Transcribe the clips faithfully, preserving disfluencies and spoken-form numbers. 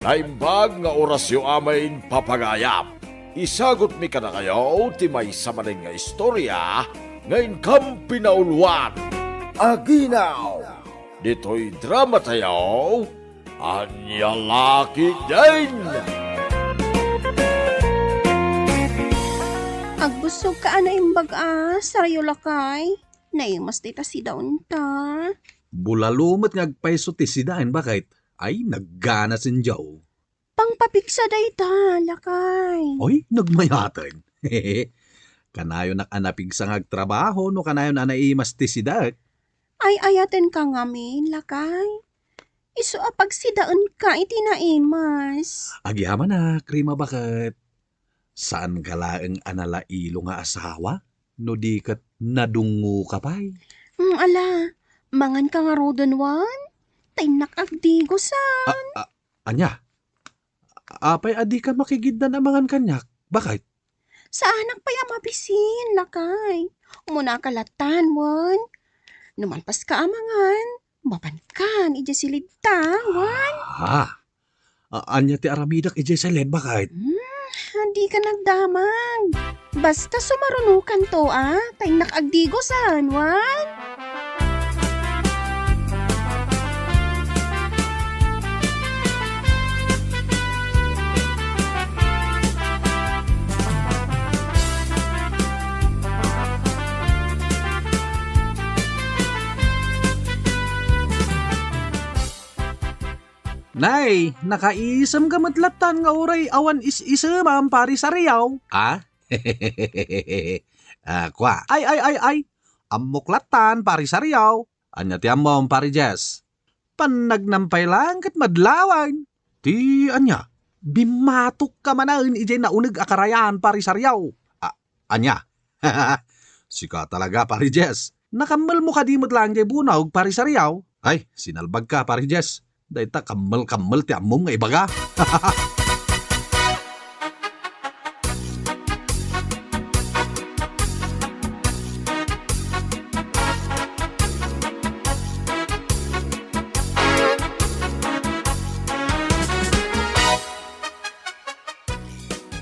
Naimbag nga orasyo amin, papagayam. Isagutmi kadakayo ti maysa manen nga istorya nga inkam pinauluan. Aginaw! Ditoy dramatayo, Ania La Ketdin! Agbusogka a naimbag a, sarayo lakay. Naimas dayta sidaenta. Bulalo met nga agpayso ti sidaen, baket. Ay, naggana sindiaw. Pangpapigsa dayta, lakay. Oy, nagmayaten. Kanayonak a napigsa nga agtrabaho no kanayon a naimas ti sidaek. Ay-ayatenka ngamin, lakay. Isu a pagsidaenka iti naimas. Agyamanak, Rima, baket. Saanka laeng a nalailo nga asawa? No di ket nadungngoka pay? Hmm, ala, manganka ngaruden wen? Ta innak agdigosan. A, a, ania? Apay a dika makigiddan a mangan kaniak? Baket? Saanak pay a mabisin, lakay. Umunaka latan wen. No malpaska a mangan, mapankan idiay silidta, wen. Ah. A-, ania ti aramidek idiay silid, baket? Hmm, dika nagdamag. Basta sumarunokanto, a, ta innak agdigosan, wen. Nay, nakaisemka met latan nga uray awan is-isemam, Pari Sariaw, a? Ah, kua. Ay, ay, ay, ay. Ammok latan, Pari Sariaw. Ania ti ammom, Pari Jess? Pannagnampay laeng ket madlawen. Ti ania? Bimmatokka manen idiay nauneg a karayan, Pari Sariaw. A-, ania? Sika talaga, Pari Jess. Nakammelmo kadi met laeng diay bunog, Pari Sariaw? Ay, sinalbagka, Pari Jess. Dayta kammel-kammel ti ammom nga ibaga.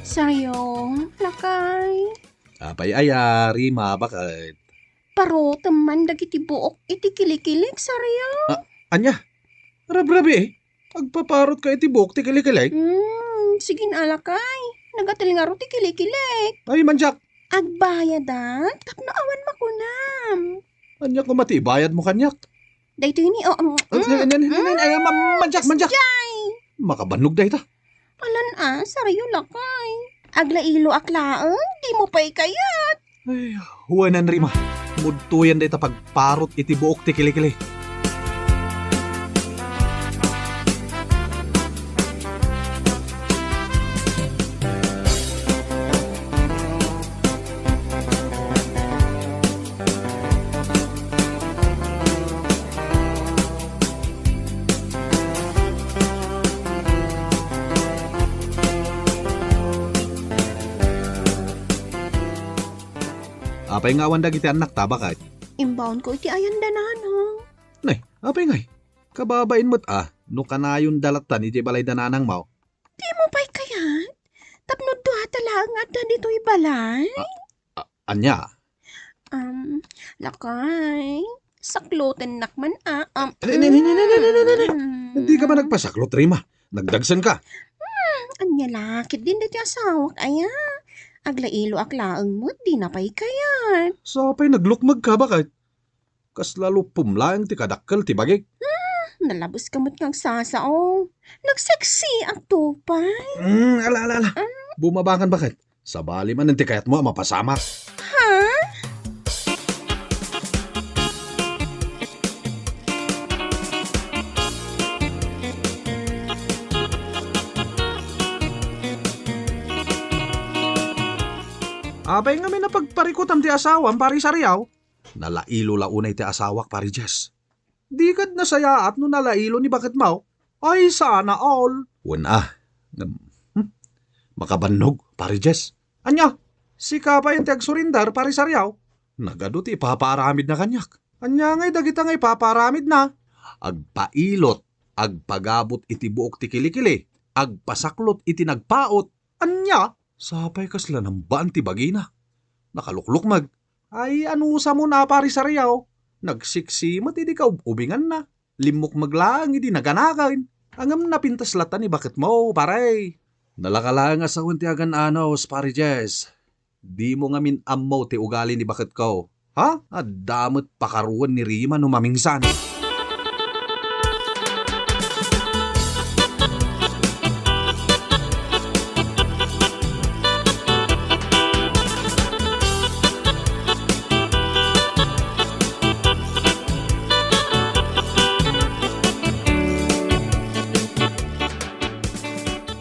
Sariaw, lakay. Apay aya, Rima, baket? Parutem man dagiti buok iti kilikilik, Sariaw. A-, ania? Rabrabii, agpaparotka iti buok ti kilikilik? Hmm, sige, lakay. Nagatel ngarud ti kilikilik. Ay, mandiak. Agbayadak tapno awan makunam. Ania koma ti ibayadmo kaniak? Daytoy ni, o, mm, Ay, ay, ay, ay, ay, ay, ma-, mandiak, mandiak. Jay! Makabannog dayta. Alan a, sarayo lakay. Aglailoak laeng, dimo pay kayat. Ay, wen, Rima. Mudtoyen dayta pagparot iti buok ti kilikili. Apay nga awan dagiti annakta, baket? Imbaonko iti ayan da nanang. Nay, apay ngay? Kababain met a, no kanayon da latan iti balay da nanangmo. Dimo pay kayat? Tapno duata laeng nga adda ditoy balay? A-, a-, ania? Um, lakay, saklotennak man a, um, Ay, ay, ay, ay, ay, ay, ay, ay, ay. Mm. Dika man agpasaklot, Rima. Nagdagsenka. Hmm, ania la ketdin daytoy asawak aya? Aglailoak laeng met, dina pay kayat. Sa pay naglukmegka, baket? Kasla luppom laeng ti kadakkel ti bagik. Hmm, nalabeska met nga agsasao. Nagseksiak to pay. Hmm, ala, ala, ala. Ah. Bumabangan, baket. Sabali manen ti kayatmo a mapasamak. Ha? Apay ngamin a pagparikutam ti asawam, Pari Sariaw? Nalailo la unay ti asawak, Pari Jess. Di kad nasayaat no nalailo ni baketmo? Ay, sana all. Wen a. Ngem, hmm? Makabannog, Pari Jess. Ania? Sika pay ti agsurindar, Pari Sariaw? Nagadu ti ipapaaramidna kaniak. Ania ngay dagita nga ipapaaramidna? Agpailot, agpagabut iti buok ti kilikili, agpasaklot iti nagpaut. Ania? Sapay kasla nambaan ti bagina. Nakaluklukmeg. Ay, anusam a, Pari Sariaw. Nagsiksi met idi kaub-ubinganna. Limmukmeg laeng idi naganaken. Ngem napintas latta ni baketmo, pare. Nalaka laeng a sawen ti agan-anos, Pari Jess. Dimo ngamin ammo ti ugali ni baketko. Ha? Adda met pakaruan ni Rima no mamingsan.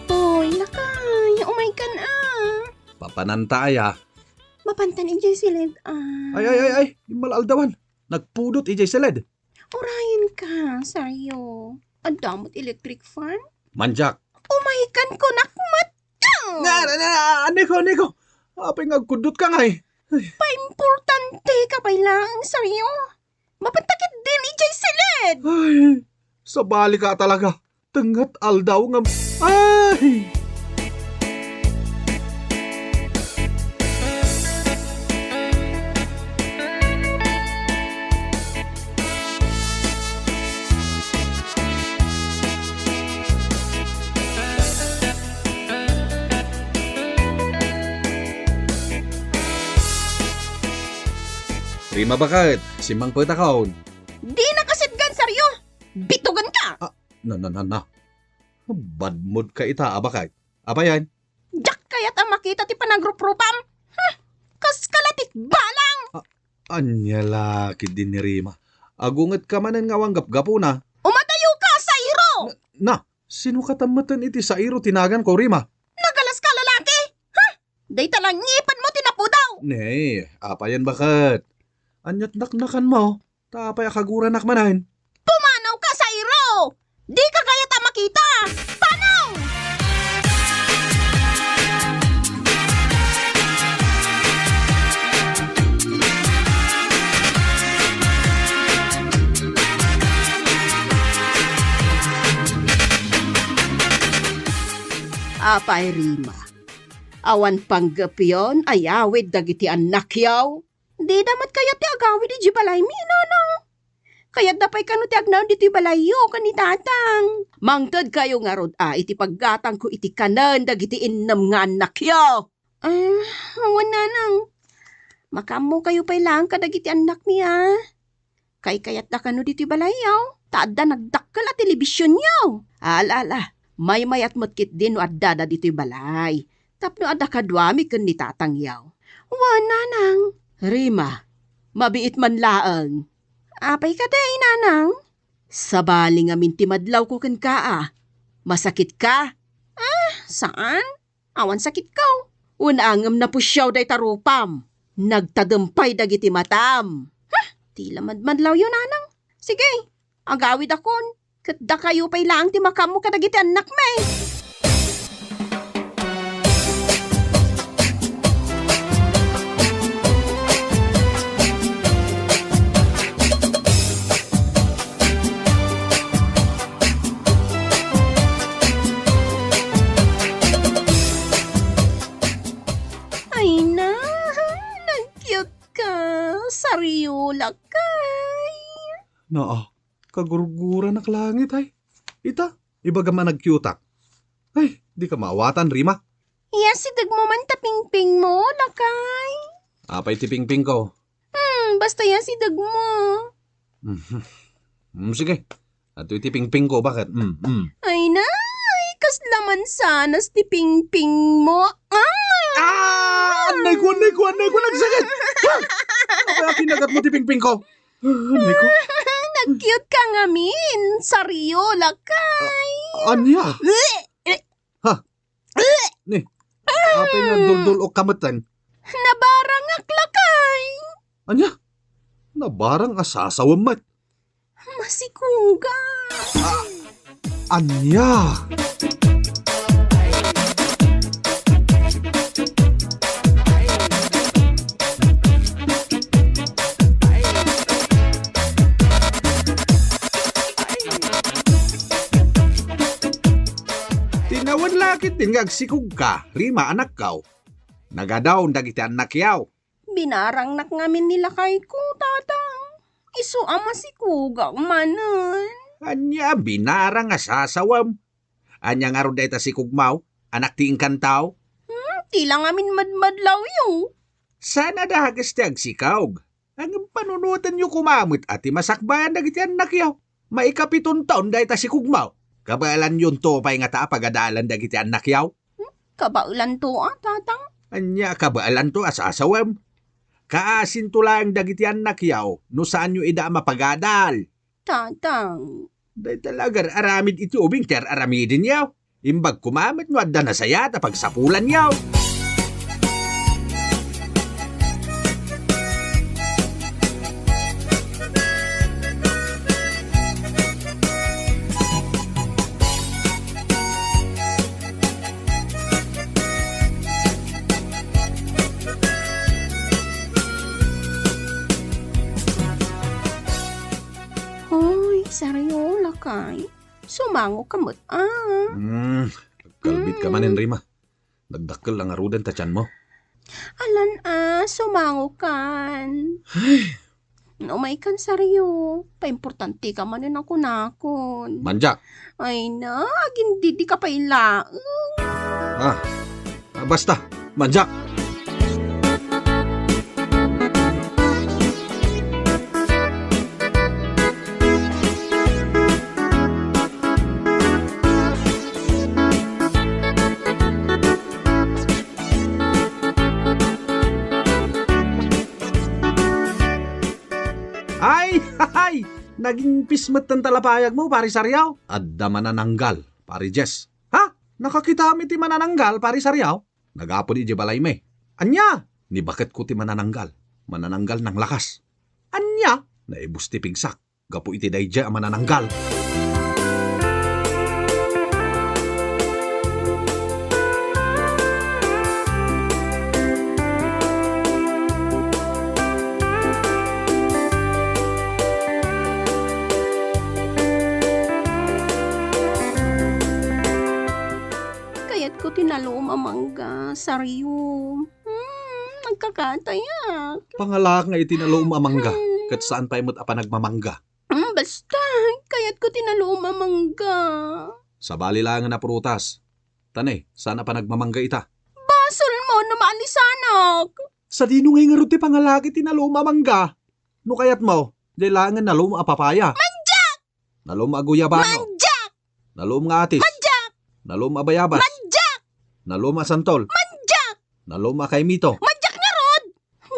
Hoy, lakay, umaykan a. Papananta aya? Mapantan idiay siled a. Ay, ay, ay, ay, immal aldawan. Nagpudot idiay siled. Urayenka, Sario. Adda met electric fan? Manjak. Umaykan kunak met. Na, na, na, aneko, aneko. Apay nga agkuddotka ngay? Paimportanteka pay laeng, Sario. Mapanta ketdin idiay siled. Ay, sabalika talaga. Tengnga aldaw ngem, ay! Rima, baket, simmangpetakon. Dina kasitgan, Sario! Bitugenka! Ah, na, na, na, na. Badmodka ita, a baket. Apay yan? Diak kayat a makita ti panagruprupam. Huh! Kaskala ti balang! A-, ania la ketdin ni Rima? Agungetka manen nga awan gapgapuna. Umadayoka, Sairo! Na, na, sino katammeten iti Sairo ti naganko, Rima? Nagalaska a lalaki? Huh! Dayta la ngipedmo ti napudaw! Ne, apay yan, baket? Aniat naknakanmo? Ta apay a kaguranak manen? Pumanawka, Sairo! Dika kayat a makita! Panaw! Apay, Rima, awan panggepyon a yawid dagiti annakyo? Dida met kayat ti agawid idiay balaymi, nanang. Kayatda pay kano ti agnaed ditoy balayyo ken ni tatang. Mangtedkayo ngarud a iti paggatangko iti kanen dagiti innem nga annakyo. Ah, wen, nanang. Makaammokayo pay laeng kadagiti annakmi, a. Kaykayatda kano ditoy balayyo, ta adda nagdakkel a telebisionyo. Ala, ala, maymayat met ketdi no addada ditoy balay. Tapno adda kaduami ken ni tatangyo. Wen, nanang. Rima, mabiit man laeng. Apay kadi, nanang? Sabali ngamin ti madlawko kenka a. Masakitka? Ah, saan? Awan sakitko. Wen, ngem napusiaw dayta rupam. Nagtadem pay dagiti matam. Huh! Ti la madmadlawyo, nanang. Sige, agawidakon. Ket dakayo pay laeng ti makaammo kadagiti annakmi. Ay na, nag-cute ka, Sario, lakay. Naa, kagurguranak langit, ay. Ita, ibagam a nag-cute-ak. Ay, dika maawatan, Rima. Iya, sidegmo man ta pingpingmo, lakay. Apay ti pingpingko? Hmm, basta yan si dagmo. Mhm. Hmm, sige. Adtoy ti pingpingko, baket? Hmm, hmm. Ay, nay, kasla mansanas ti pingpingmo. Ah! Ah! Annayko, annayko, annayko, nagsakit! Ah! Apay a kinagatmo ti pingpingko? Ah, annayko. Nag-cute ka ngamin, Sario, lakay. Ah, ania? Bleh! Eh! Ha? Ni, apay nga duldul-okka metten? Nabarangak, lakay. Ania? Nabarang a sasawem met? Masikuga. Ah, ania? Ti Awan la ketdin nga agsikogka, Rima, anakko. Nagadaw dagiti annakyo. Binarangnak ngamin ni lakayko, Tatang. Isu a masikogak manen. Ania, binarang a sasawem? Ania ngarud dayta sikogmo? Anak ti engkanto? Hmm, ti la ngamin madmadlawyo. Saan a dages ti agsikog. Ngem panunotenyo koma met a ti masakbayan dagiti annakyo. Maikapiton taon dayta sikogmo. Kabaelanyonto pay ngata a pagadalan dagiti annakyo? Hmm? Kabaelanto a, Tatang? Ania, kabaelanto a sasawem? Kaasinto laeng dagiti annakyo no saanyo ida a mapagadal. Tatang. Dayta la agar-aramid iti ubing ti ar-aramidenyo. Imbag koma met no adda nasayaat a pagsapulanyo. Hoy, Sario, lakay. Sumangok ka met, a. Hmm, agkalbit ka manen, Rima. Nagdakkel la ngaruden ta tianmo. Alan a, sumangokan. Ay. No, umaykan, Sario. Paimportante ka manen a kunakon. Mandiak. Ay na, agindidi ka pay laeng. Ah, ah, basta, mandiak. Ay, hay! Naging pis met ti talapayagmo, Pari Sariaw. Adda manananggal, Pari Jess. Ha? Nakakitam iti manananggal, Pari Sariaw? Nagapod idiay balaymi. Ania? Ni baketko ti manananggal. Manananggal nanglakas. Ania? Naibus ti pigsak gapu iti daydiay a manananggal. Kayatko ti nalom a mangga, Sariom. Hmm, nagkakatayak. Pangalaak nga iti nalom a mangga, hmm, ket saan pay met a panagmamangga. Hmm, basta, kayatko ti nalom a mangga. Sabali laengen a prutas. Tane, saan a panagmamangga ita? Basolmo no maalisanak. Sadino ngay ngarud ti pangalaak iti nalom a mangga? No kayatmo, diay laengen nalom a papaya. Mandiak! Nalom a guyabano. Mandiak! Nalom nga atis. Mandiak! Nalom a bayabas. Mandiak! Nalom a santol. Mandiak! Nalom a kaimito. Mandiak ngarud!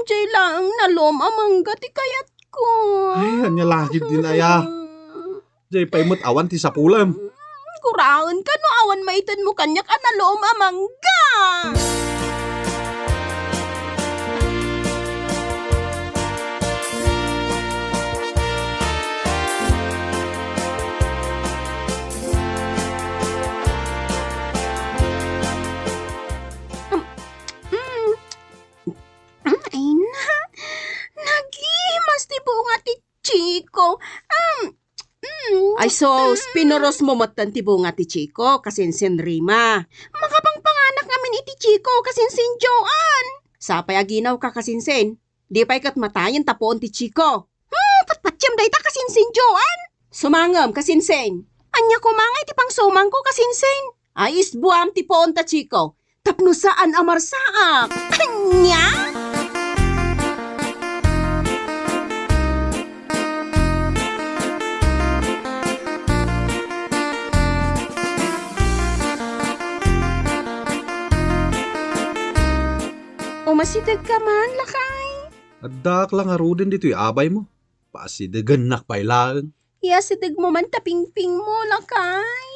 Diay laeng nalom a mangga ti kayatko. Ay, ania la ketdin aya. Diay pay met awan ti sapulem. Guraenka no awan maitedmo kaniak a nalom a mangga. Mm, mm. Ay na, nagimas ti bunga ti Chico. Um, mm, ay sus, mm. Pinurosmo metten ti bunga ti Chico, kasinsin Rima. Makapangpanganak ngamin iti Chico, kasinsin Joan. Sapay aginawka, kasinsin. Di pay ket matayen ta puon ti Chico. Hmm, patpatiem dayta, kasinsin Joan. Sumangem, kasinsin. Ania koma nga iti pangsumangko, kasinsin? Ay, isbuam ti puon ta Chico. Tapno saan a marsaak. Ania? Umasidegka man, lakay. Addaak la ngaruden ditoy abaymo. Paasidegennak pay laeng. Iyasidegmo man ta pingpingmo, lakay.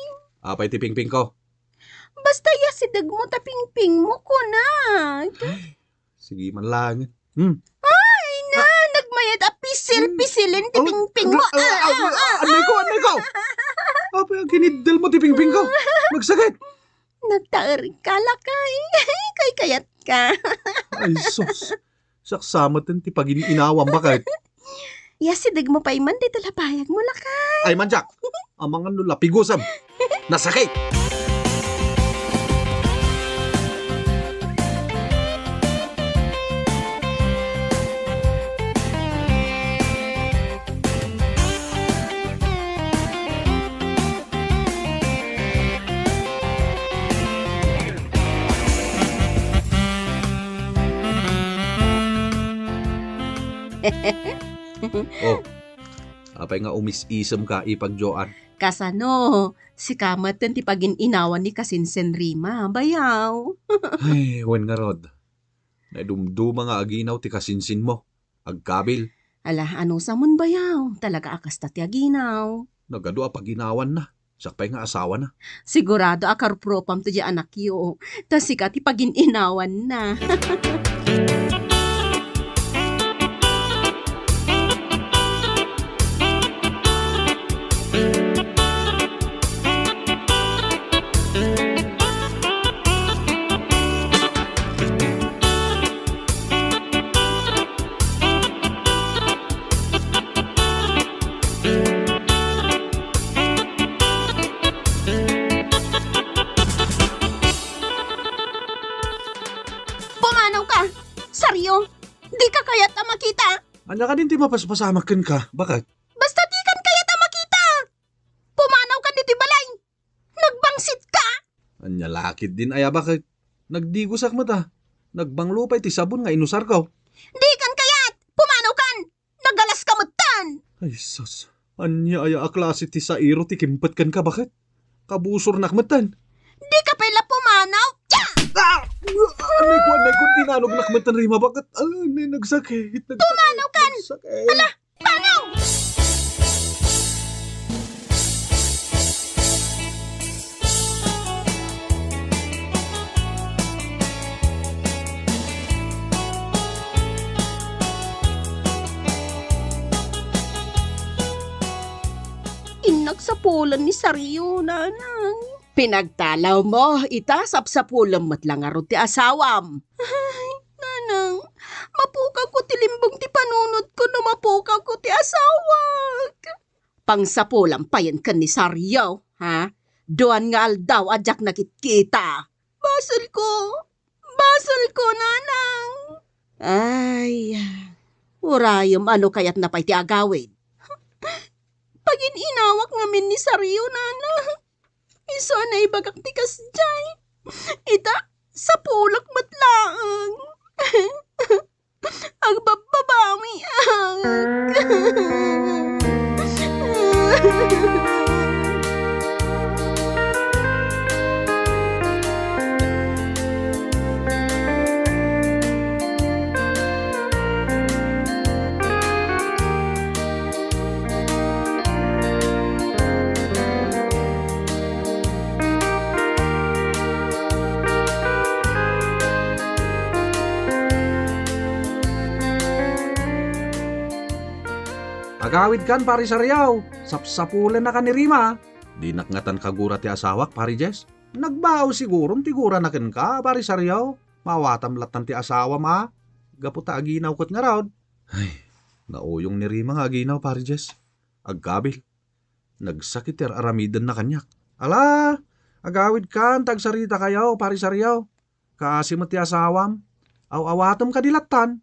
Apay ti pingpingko? Basta iyasidegmo ta pingpingmo, kunak. Ay, sige man laeng. Hmm. Ay, na, nagmayat a pisil-pisilen ti pingpingmo. Ah, ah, ah, ah, ah, ah, anay ko, anay ko. Apay, aginiddel mo ti pingpingko. Nagsakit. Nagtaer ka, lakay. Kaykayatka. Ay, sus. Siak sa met ti pagin-inawam, baket. Iyasidegmo pay man ti talapayagmo, lakay. Ay, mandiak. Amangan no lapigusem. Nasakit. Oh, apay nga umis-isemka, Ipag Joan? Kasano? Sika met ti pagin-inawan ni kasinsin Rima, bayaw. Ay, wen ngarud. Naidumduma nga aginaw ti kasinsinmo. Agkabil. Ala, anusamon, bayaw? Talaga a kasta ti aginaw. Nagadu a paginawanna. Siak pay nga asawana. Sigurado a karupropam to di anakyo. Ta sika ti pagin-inawanna. Pumanawka! Sario! Dika kayat a makita! Ania kadin ti mapaspasamak kenka? Baket? Basta dikan kayat a makita! Pumanawka ditoy balay! Nagbangsitka! Ania la ketdin aya, baket? Nagdigosak met a. Nagbanglo pay ti sabon nga inusarko. Dikan kayat! Pumanawkan! Nagalaska metten! Ay, sus. Ania aya a klase ti sairo ti kimpet kenka, baket? Kabusornak metten. Dika pay la pumanaw! Ya! Ah! Anay ko, anay ko, dinanognak metten, Rima, baket? Ah, anay, nagsakit, nagsakit, Pumanawkan! Nagsakit. Ala! Panaw! Innak sapulen ni Sario, nanang. Pinagtalawmo, ita sapsapulen met la ngarud ti asawam. Ay, nanang, mapukawko ti limbong ti panunotko no mapukawko ti asawak. Pangsapulam payen ken ni Sario, ha? Duan nga aldaw a diak nakitkita. Basolko. Basolko, nanang. Ay, urayem, ano kayatna pay ti agawid? Pagin-inawak ngamin ni Sario, nanang. Isu a naibagak ti kasdiay. Ita, sapulek met laeng. Agbabbabawiak. Agawidkan, Pari Sariaw, sapsapulennakan ni Rima. Dinak ngatan kagura ti asawak, Pari Jess. Nagbao siguron ti gurana kenka, Pari Sariaw. Maawatam lattan ti asawam a. Gapu ta aginaw ket ngarud. Ay, nauyong ni Rima nga aginaw, Pari Jess. Agkabil. Nagsakit ti ar-aramidenna kaniak. Ala, agawidkan ta agsaritakayo, Pari Sariaw. Kaasi met ti asawam. Aw-awatem kadi lattan.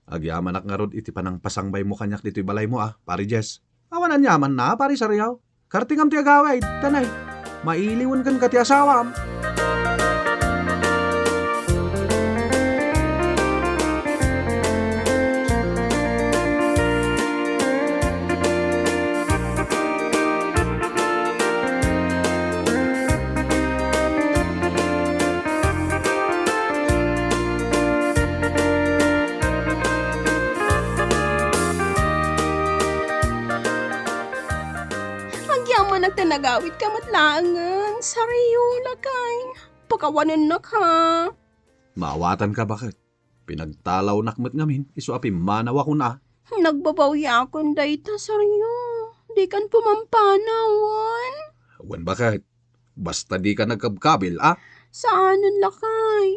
Agyamanak ngarud iti panangpasangbaymo kaniak ditoy balaymo a, Pari Jess. Awan aniamanna, Pari Sariaw. Kartingam ti agawid, tanay. Mailiwen kenka ti asawam. Agyamanak ta nagawidka met laengen, Sariaw, lakay. Pakawanennak, ha? Maawatanka, baket? Pinagtalawnak met ngamin, isu a pimmanawakon a. Nagbabawiakon dayta, Sariaw. Dikan pumampanaw wen. Wen, baket? Basta dika nagkabkabil, a? Saanen, lakay.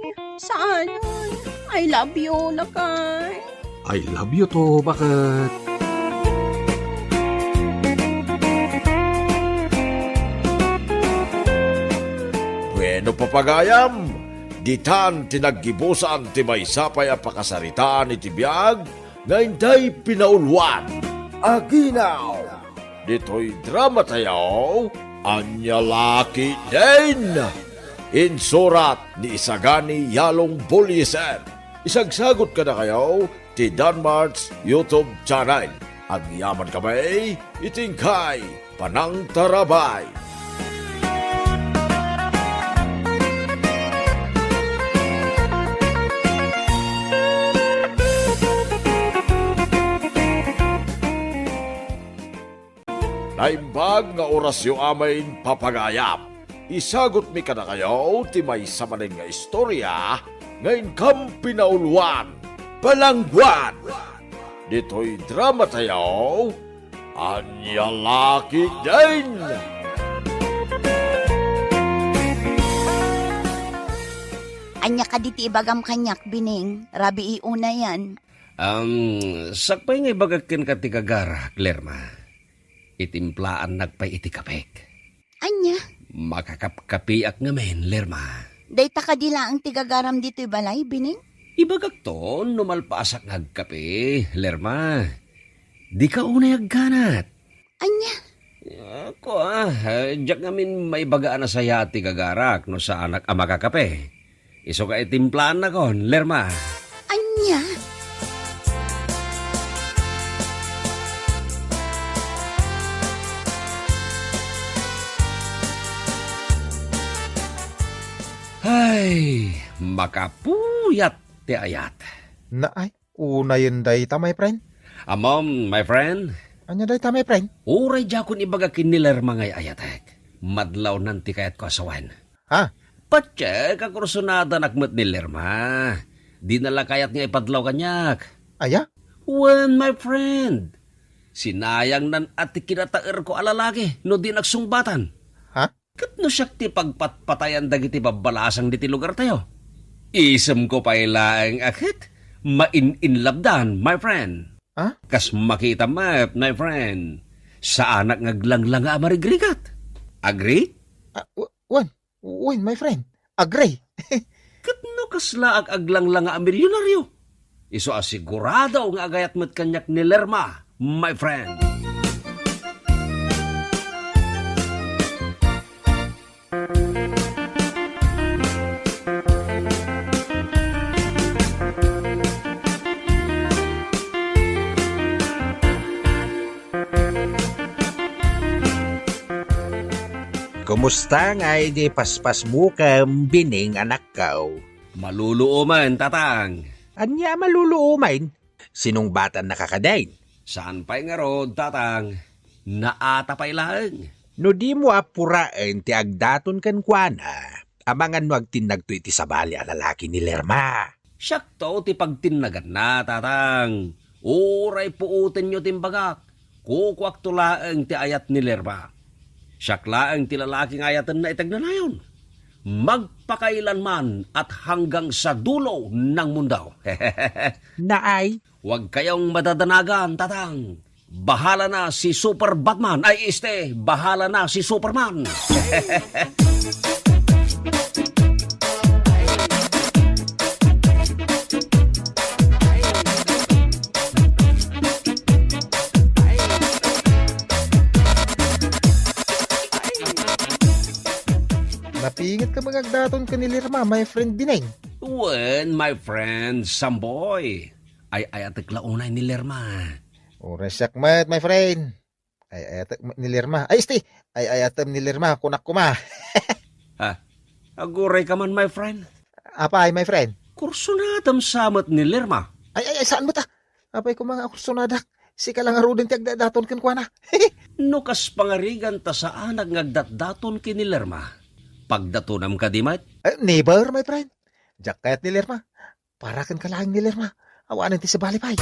Saanen. I love you, lakay. I love you too, baket? Bueno, papagayam, ditan ti naggibusan ti maysa pay a pakasaritaan iti biag nga intay pinauluan. Aginaw! Ditoy drama tayo, Ania La Ketdin! Insurat ni Isagani Yalong Bullieser. Isagsagot kadakayo ti Danmart's YouTube channel. Agyaman kami iti inkay panangtarabay. Naimbag nga orasyo amin, papagayam. Isagutmi kadakayo ti maysa manen nga istorya nga inkam pinauluan, Balangguan. Ditoy drama tayo, Ania La Ketdin. Ania kadi ti ibagam kaniak, Bining? Rabii unayen. Um, sakbay nga ibagak kenka ti gagarak, Lerma. Itimplaannak pay iti kapek. Ania? Makakapkapiak ngamin, Lerma. Dayta kadi laeng ti gagaram ditoy balay, Bining? Ibagakto, no malpaasak nga agkape, Lerma. Dika unay agganat. Ania? Ako, ah, diak ngamin maibaga a nasayaat ti gagarak no saanak a makakape. Isu nga itimplaannakon, Lerma. Ania? Ay, makapuyat ti ayat. Naay, unayen dayta, my friend. Ammom, my friend. Ania dayta, my friend? Uray diakon ibaga ken ni Lerma nga ay-ayatek. Madlawnan ti kayatko a sawen. Ha? Patiek a kursunadanak met ni Lerma. Dina la kayat nga ipadlaw kaniak. Aya? Wen, my friend. Sinayangnan a ti kinataerko a lalaki no dinak sungbatan. Ha? Ket no siak ti pagpatpatayan dagiti babbalasang diti lugartayo, isemko pay laeng a ket main-inlabdan, my friend. Ha? Kas makita met, my friend, saanak nga aglanglanga a marigrigat. Agree? Ah, w-, wen, wen, my friend. Agree. Ket no kasla ag-, aglanglanga a milyonaryo, isu a sigurado nga agayat met kaniak ni Lerma, my friend. Kumusta ngay di paspasmukem, Bining, anakko? Maluluomen, Tatang. Ania a maluluomen? Sinungbatannaka kadin? Saan pay ngarud, Tatang. Naata pay laeng. No dimo a puraen ti agdaton kenkuana, amangan no agtinnagto iti sabali a lalaki ni Lerma. Siakto ti pagtinnaganna, Tatang. Uray puotenyo ti imbagak, kukuakto laeng ti ayat ni Lerma. Siak laeng ti lalaki nga ayatenna iti agnanayon. Magpakailanman at hanggang sa dulo ng mundo. Naay? Huwag kayong madadanagan, Tatang. Bahala na si Super Batman. Ay, este, bahala na si Superman. Napinget ka mangagdaton ken ni Lerma, my friend Bining. Wen, my friend Samboy. Ay-ayatek la unay ni Lerma. Uray siak met, my friend. Ay-ayatek met ni Lerma. Ay, este! Ay-ayatem ni Lerma, kunak koma. Ha? Aguray ka man, my friend. Apay, my friend? Kursunadam sa met ni Lerma. Ay, ay, ay, saan met, ah? Apay koma nga kursunadak. Sika la ngaruden ti agdatdaton kenkuana. No kas pangarigan ta saanak nga agdatdaton ken ni Lerma, pagdatonam kadi met? Eh, never, my friend. Diak kayat ni Lerma. Para kenka laeng ni Lerma. Awanen ti sabali pay.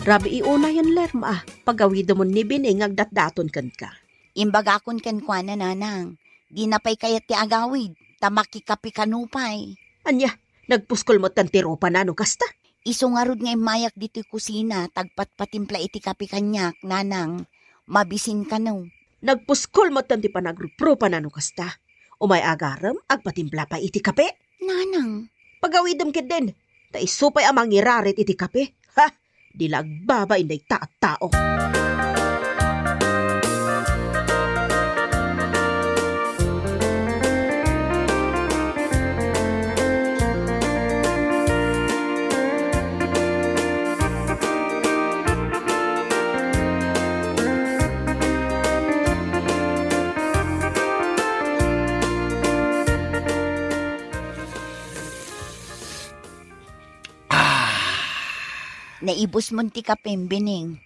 Rabii unayen, Lerma, pagawidemon ni Bining nga agdatdaton kenka. Imbagakon kenkuana, Nanang, dina pay kayat ti agawid, ta makikape kano pay. Ania, nagpuskol metten ti rupana no kasta? Isu ngarud nga immayak ditoy kusina, ta agpatpatimpla iti kape kaniak, Nanang. Mabisin kano. Nagpuskol metten ti panagruprupana no kasta. Umay agarem, agpatimpla pay iti kape. Nanang, Pagawidem ketdin, ta isu pay a mangirarit iti kape. Ha? Di la agbabain dayta a tao. Ah! Naibusmon ti kapem, Bining.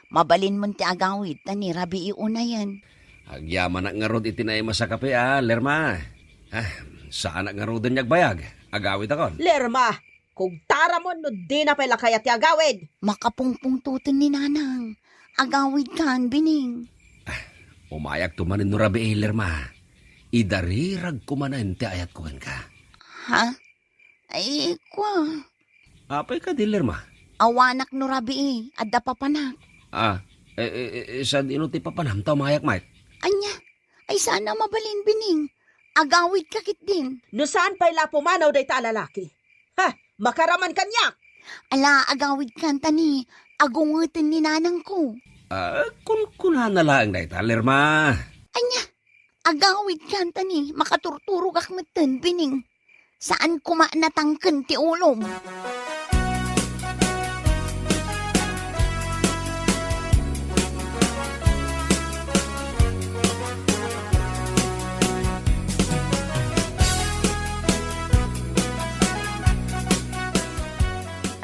Mabalinmon ti agawid ta ni Rabii unayen. Agyamanak ngarud iti naimas a kape, a, Lerma. Ah, saanak ngaruden nga agbayag. Agawidakon. Lerma, kugtaramon no dina pay la kayat ti agawid. Makapungpungtoten ni Nanang. Agawidkan, Bining. Ah, umayakto manen no Rabii, Lerma. Idariragko manen ti ayatko kenka. Ha? Ay, kua. Apay kadi, Lerma? Awanak no Rabii, adda papanak. Ah, eh, eh, eh, sadino ti papanam ta umayak met? Ania? Ay, saan a mabalin, Bining. Agawidka ketdin. No saan pay la pumanaw dayta a lalaki. Ha, makaraman kaniak. Ala, agawidkan ta ni, agungeten ni nanangko. Ah, kunkunana laeng dayta, Lerma. Ania? Agawidkan ta ni, makaturturogak metten, Bining. Saan koma natangken ti ulom.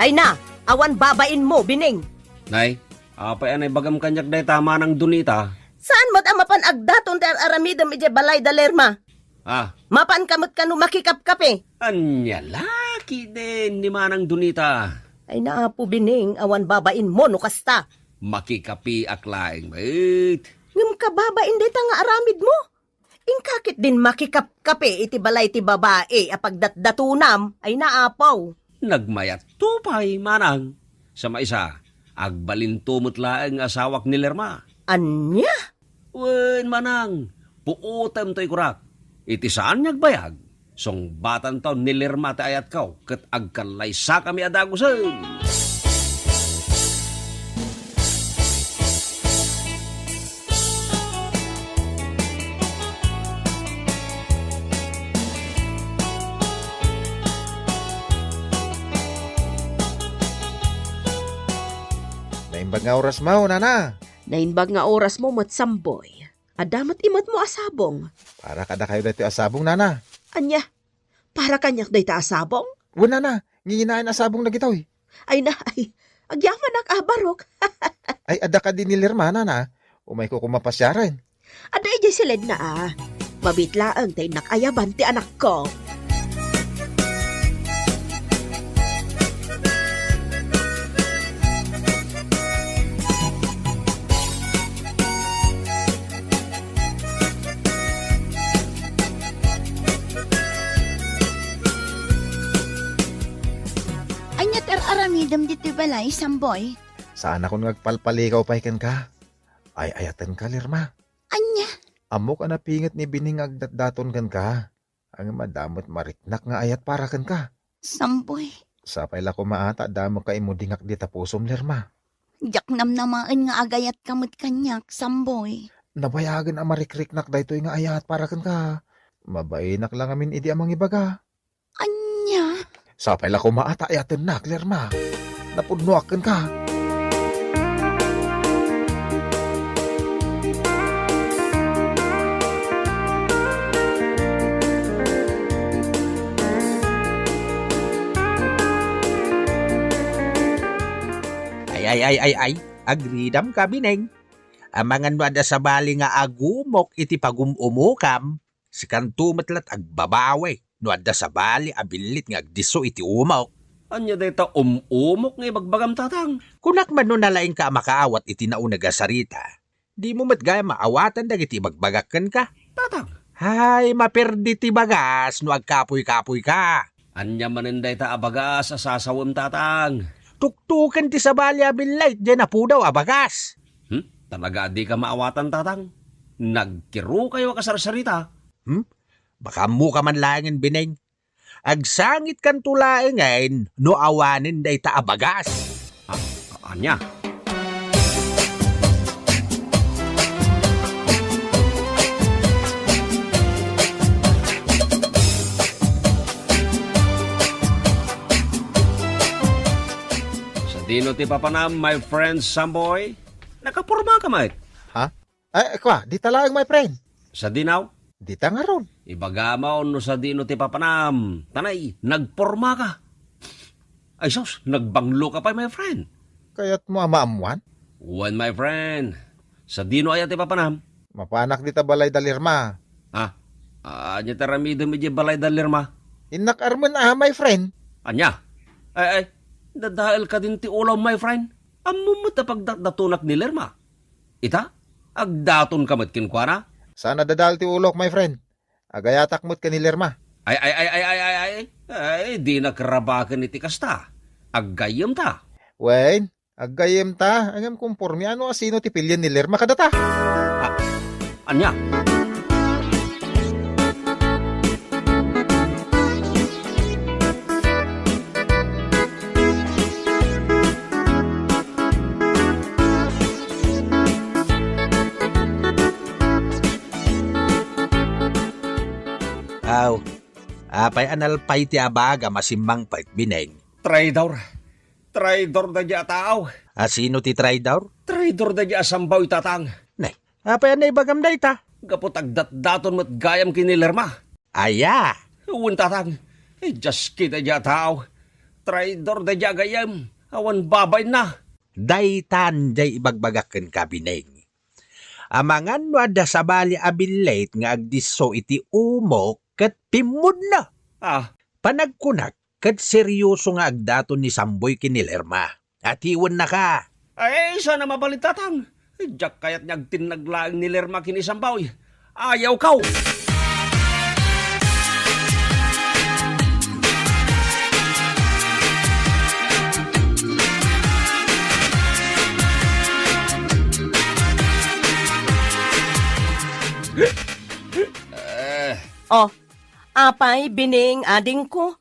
Ay na, awan babainmo, Bining. Nay, apay a naibagam kaniak dayta, Manang Donita? Saan met a mapan agdaton ti ar-aramidem idiay balay da Lerma? Ah. Mapanka met kano makikapkape? Ania la ketdin ni Manang Donita? Ay, naapo, Bining, awan babainmo no kasta. Makikapeak laeng met. Ngem kababain dayta nga aramidmo? Inka ketdin makikapkape iti balay ti babai a pagdatdatonam? Ay, naapo. Nagmayatto pay, Manang. Sa maisa, agbalinto met laeng nga asawak ni Lerma. Ania? Wen, Manang, puotem toy kunak. Iti saan nga agbayag, sungbatanto ni Lerma ti ayatko ket agkallaysakami a dagusen. Naimbag nga orasmo, nana. Naimbag nga orasmo met, Samboy. Adda met imetmo a sabong. Para kadakayo daytoy a sabong, nana. Ania? Para kaniak dayta a sabong? Wen, nana, nginginaen a sabong dagitoy. Ay na, ay, agyamanak a barok. Ay, adda kadi ni Lerma, nana. Umayko koma pasiaren. Adda idiay siledna a. Mabiit laeng ta innak ayaban ti anakko. Ania ti ar-aramidem ditoy balay, Samboy? Saanakon nga agpalpalikaw pay kenka. Ay-ayatenka, Lerma. Ania? Ammok a napinget ni Bining nga agdatdaton kenka. Ngem adda met mariknak nga ayat para kenka. Samboy. Sapay la koma a ta adda met kaimudingak dita pusom, Lerma. Diak namnamaen nga agayatka met kaniak, Samboy. Nabayagen a marikriknak daytoy nga ayat para kenka. Mabainak la ngamin idi a mangibaga. Ania? Sapay la koma a ta ayatennak, Lerma. Napudnoak kenka. Ay, ay, ay, ay, ay. Agridam ka, Bineng. Amangan no adda sabali nga agumok iti pagum-umokam, sikanto met la't agbabawi no adda sabali a billit nga agdisso iti umok. Ania dayta um-umok nga ibagbagam, Tatang? Kunak man no nalaingka a makaawat iti nauneg a sarita, dimo met gayam maawatan dagiti ibagbagak kenka. Tatang. Hay, maperdi ti bagas no agkapuy-kapuyka. Ania manen dayta a bagas a sasawem, Tatang? Tuktoken ti sabali a billit diay napudaw a bagas. Hmm? Talaga a dika maawatan, Tatang? Nagkirukayo a kasarsarita. Hmm? Baka ammoka man laengen, Bineng. Agsangitkanto laengen no awanen dayta a bagas. A-, ania? Sadino ti papanam, my friend Samboy? Nakaporma ka met. Ha? Ay, kua, dita laeng, my friend. Sadino? Dita ngarud. Ibagam no sadino ti papanam. Tanay, nagporma ka. Ay sus, nagbanglo ka pay, my friend. Kayatmo a maammuan? Wen, my friend. Sadino aya ti papanam? Mapanak dita balay da Lerma. Ah, ania ti aramidem idiay balay da Lerma? Innak armen a, my friend. Ania? Ay, ay, dadael kadin ti ulo, my friend. Ammom met a pagdatdatonak ni Lerma. Ita, agdatonka met kenkuana? Saan a dadael ti ulok, my friend. Agayatak met ken ni Lerma. Ay, ay, ay, ay, ay, ay, ay, ay, dinak rabaken iti kasta. Aggayyemta. Wen, aggayyemta, ngem kompormian no asino ti pilien ni Lerma kadata. Ah, ania? Aw, apay a nalpay ti abagam a simmangpet, Bineng? Traidor. Traidor daydi a tao. Asino ti traidor? Traidor daydi a Samboy, tatang. Nay, apay a naibagam dayta? Gapu ta agdatdaton met gayam ken ni Lerma. Aya? Wen, tatang. Idias ket daydi a tao. Traidor daydi a gayyem. Awan babainna. Daytan diay ibagbagak kenka, Bineng. Amangan no adda sabali a billit nga agdisso iti umok ket pimmudna. Ah. Panagkunak, ket seryoso nga agdaton ni Samboy ken ni Lerma. Atiwennaka. Ay, saan a mabalin, tatang. Diak kayat nga agtinnag laeng ni Lerma ken ni Samboy. Ayawkaw! Eh. Oh, apay, Bineng, adingko?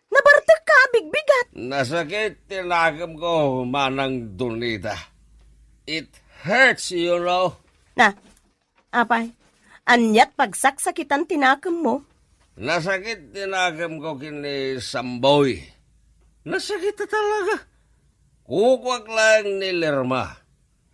Nabartekka a bigbigat. Nasakit ti nakemko, Manang Donita. It hurts, you know. Na, apay, aniat pagsaksakitan ti nakemmo? Nasakit ti nakemko ken ni Samboy. Nasakit a talaga. Kukuak laeng ni Lerma.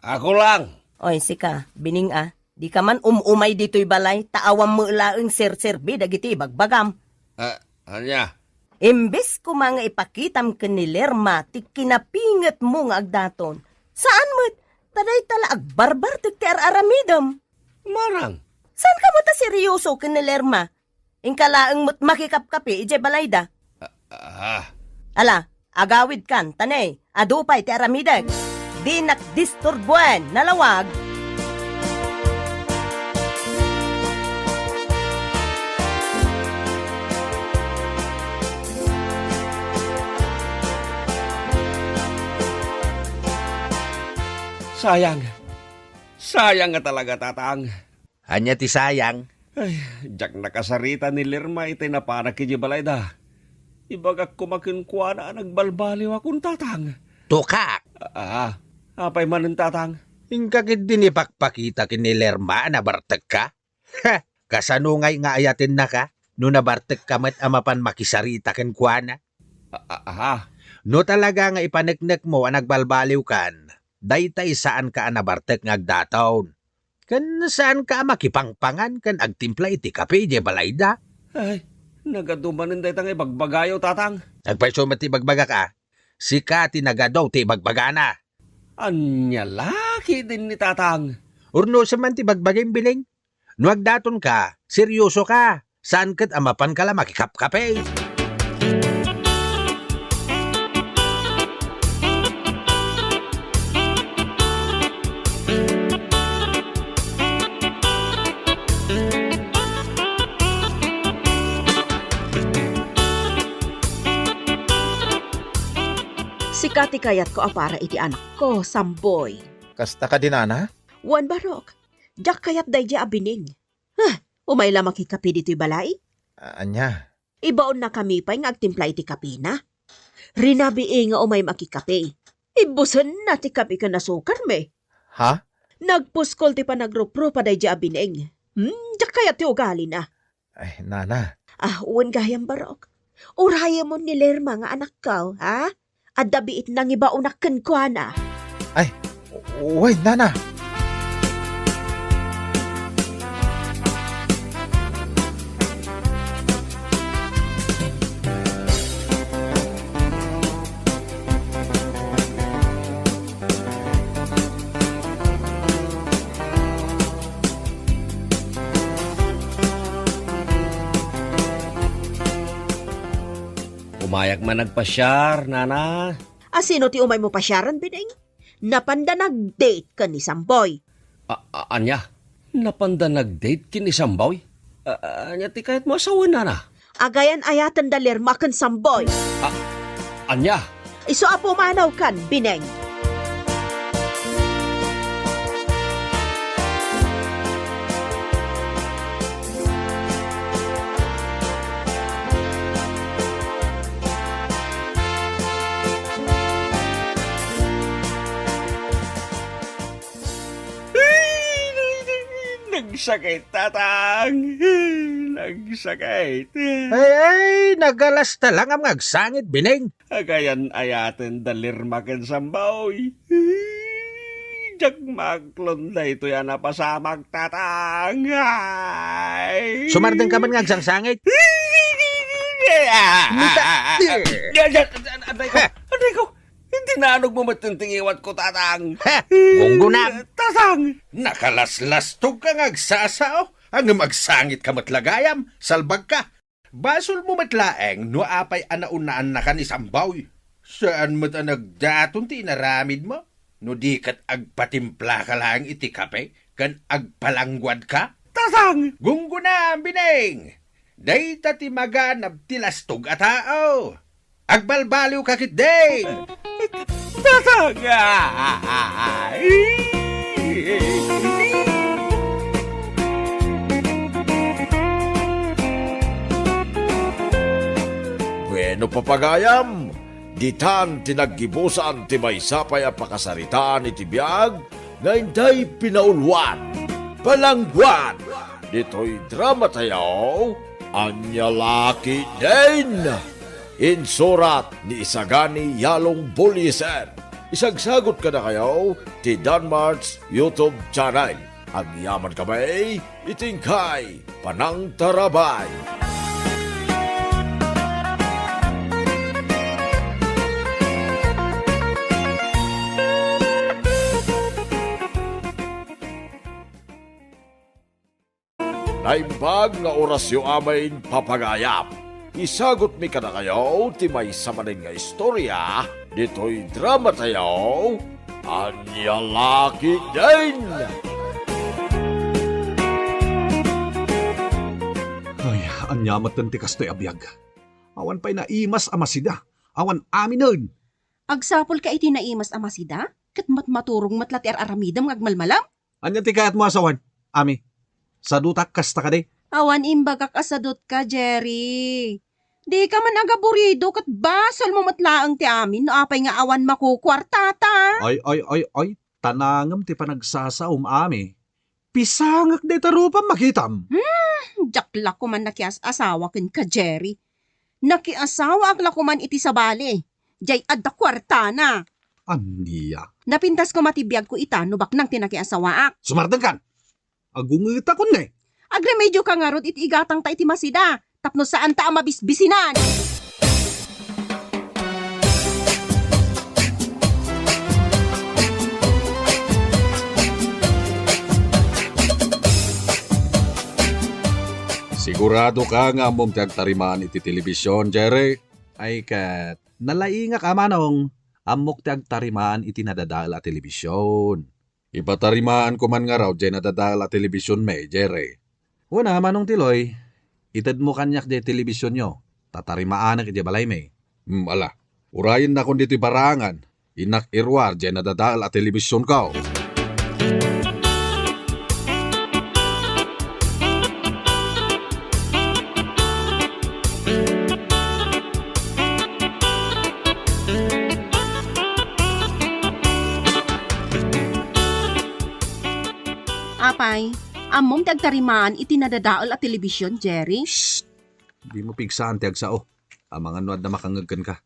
Ako lang. Oy, sika, Bineng a, dika man um-umay ditoy balay, ta awan met laeng serserbi dagiti ibagbagam. Ah, ania? Imbes koma nga ipakitam ken ni Lerma ti kinapingetmo nga agdaton, saan met, ta dayta la agbarbartek ti ar-aramidem. Manang? Saanka met a seryoso ken ni Lerma? Inka laeng met makikapkapi idiay balayda. Ah, ah. Ala, agawidkan, ta ne, adu pay ti aramidek. Dinak disturbuen, nalawag. Sayang. Sayang nga talaga, tatang. Ania ti sayang? Ay, diak nakasarita ni Lerma itay napanak idiay balayda. Ibagak koma kenkuana a nagbalbaliwakon, tatang. Tukak! Ah, apay manen, tatang? Inka ketdin ipakpakita ken ni Lerma a nabartekka? Ha! Kasano ngay nga ayatennaka no nabartekka met a mapan makisarita kenkuana? Ah, ah, ah. No talaga nga ipaneknekmo a nagbalbaliwkan, daytay saanka a nabartek nga agdaton. Ken saanka a makipangpangan ken agtimpla iti kape idiay balayda. Ay, nagadu manen dayta nga ibagbagayo, tatang. Agpayso met ti ibagbagak a, sika ti nagadu ti ibagbagana. Ania la ketdin ni tatang? Urnosem man ti ibagbagim, Bineng. No agdatonka, seryosoka. Saan ket a mapanka la makikapkape. Sika ti kayatko a para iti anakko, Samboy. Kasta kadi, nana? Wen, Barok. Diak kayat daydiay a Bineng. Ah, umay la makikape ditoy balay? A-, ania? Ibaonnakami pay nga agtimpla iti kapena. Rinabii nga umaymi akikape. Ibbusenna ti kape ken asukarmi. Ha? Nagpuskol ti panagruprupa daydiay a Bineng. Hmm, diak kayat ti ugalina. Ay, nana. Ah, wen gayam, Barok. Urayemon ni Lerma nga anakko, ha? Adda biit nangibaonak kenkuana. Ay, wen, nana. Umayak man agpasiar, nana. A, sino ti umaymo pasiaren, Bineng? Napanda nag-date ken ni Samboy. A, a, ania? Napanda nag-date ken ni Samboy? A, a, ania ti kayatmo a sawen, nana? Agayan-ayaten da Lerma ken Samboy. A, ania? Isu a pumanawkan, Bineng. Nagsakit, Tatang. Nagsakit. Ay, ay, nagalasta lang am nga agsangit, Bineng. Agayan-ayaten da Lerma ken Samboy. Diak maaklon daytoy a napasamak, Tatang. Ay. Sumardengka man nga agsangsangit. Nita- Aray ko, aray ko. Iti naanogmo met ti ngiwatko, Tatang. Ha? Gunggona. Tatang. Nakalaslastogka nga agsasao. Ngem agsangitka met la gayam. Salbagka. Basolmo met laeng no apay a naunnaannaka ni Samboy. Saan met a nagdaton ti inaramidmo no di ket agpatimplaka laeng iti kape ken agpalangguadka? Tatang! Gunggona, Bineng! Dayta ti maganab ti lastog a tao. Agbalbaliwka ketdin! Tatang! Bueno, papagayam, ditan ti naggibusan ti maysa pay a pakasaritaan iti biag nga intay pinauluan, palangguan, ditoy drama tayo, Ania La Ketdin. Insurat ni Isagani Yalong Buliser. Isagsagot kadakayo ti Danmart's YouTube channel. Agyamankami iti inkay panangtarabay. Naimbag nga orasyo amin, papagayam. Isagutmi kadakayo ti maysa manen nga istoria ditoy drama tayo, Ania La Ketdin! Ay, ania met ti kastoy a biag? Awan pay naimas a masida. Awan aminen. Agsapulka iti naimas a masida? Ket matmaturog met la ti ar-aramidem nga agmalmalam? Ania ti kayatmo a sawen, Ami? Sadutak kasta kadi? Awan imbagak a sadutka, Jerry. Dika man agaburido ket basolmo met laeng ti amin no apay nga awan makukuartata. Ay, ay, ay, ay, tanangem ti panagsasaom, Ami. Pisangek dayta rupam, makitam. Hmm, diak la koman nakias-asawa kenka, Jerry. Nakiasawaak la koman iti sabali. Jay adda kuartana. Ania? Napintas koma ti biagko ita no baknang ti nakiasawaak. Sumardengkan! Agungetakon ne. Agremedioka ngarud iti igatangta iti masida tapno saanta a mabisbisinan. Siguradoka nga ammom ti agtarimaan iti telebision, Jerry? Ay ket, nalaingak a manong, ammok ti agtarimaan iti nadadael a telebision. Ipatarimaanko man ngarud jay nadadael a telebisionmi, Jerry. Wen a, Manong Tiloy, itedmo kaniak jay telebisionyo, ta tarimaanek idiay balaymi. Hmm, ala. Urayennakon ditoy barangan, innak iruar jay nadadael a telebisionko. Ammom ti agtarimaan iti nadadael a telebision, Jerry? Shh! Dimo pigsaan ti agsao. Amangan no adda makangngeg kenka.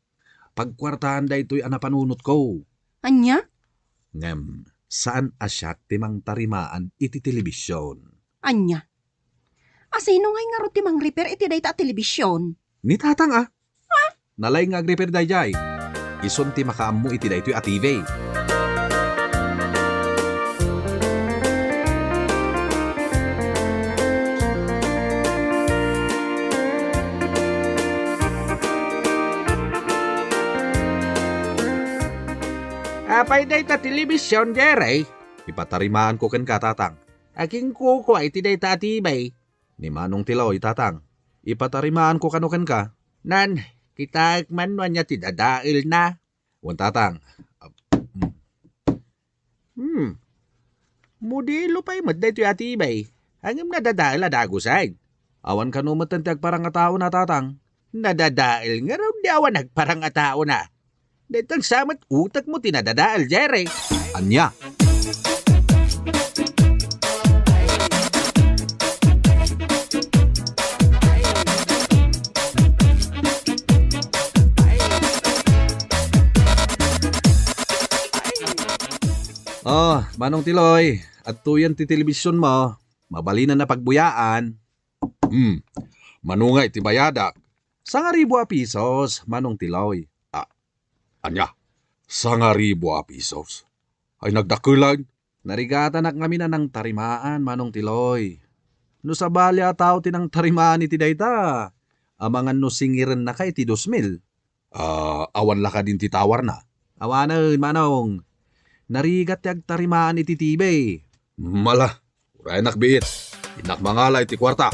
Pagkuartaan daytoy a napanunotko. Ania? Ngem, saan a siak ti mangtarimaan iti telebision. Ania? Asino ngay ngarud ti mangrepair iti dayta a telebision? Ni tatang a. Nalaing nga agrepair daydiay. Isun ti makaammo iti daytoy a T V. Apay dayta telebision, Jerry? Ipatarimaanko kenka, tatang. Aginkukua iti dayta a T V. Ni Manong Tiloy, tatang. Ipatarimaanko kano kenka. Nan, kitaek man no ania ti dadaelna. Wen, tatang. Hmm. Modelo pay met daytoy a T V. Ngem nadadael a dagusen. Awan kano metten ti agparang a taona, tatang. Nadadael ngarud di awan agparang a taona. Dayta sa met utekmo ti nadadael, Jerry. Ania? Oh, Manong Tiloy, adtoyen ti telebisionmo. Mabalinanna pagbuyaan. Hmm, mano ngay ti bayadak? Sangaribu a pisos, Manong Tiloy. Ah, ania? Sangaribu a pisos? Ay, nagdakkelan. Narigatanak ngamin a nangtarimaan, Manong Tiloy. No sabali a tao ti nangtarimaan iti dayta, amangan no singirennaka iti dos mil. Ah, awan la kadin ti tawarna? Awanen, Manong. Narigat ti agtarimaan iti T V. Mala, urayanak biit. Innak mangala iti kuarta.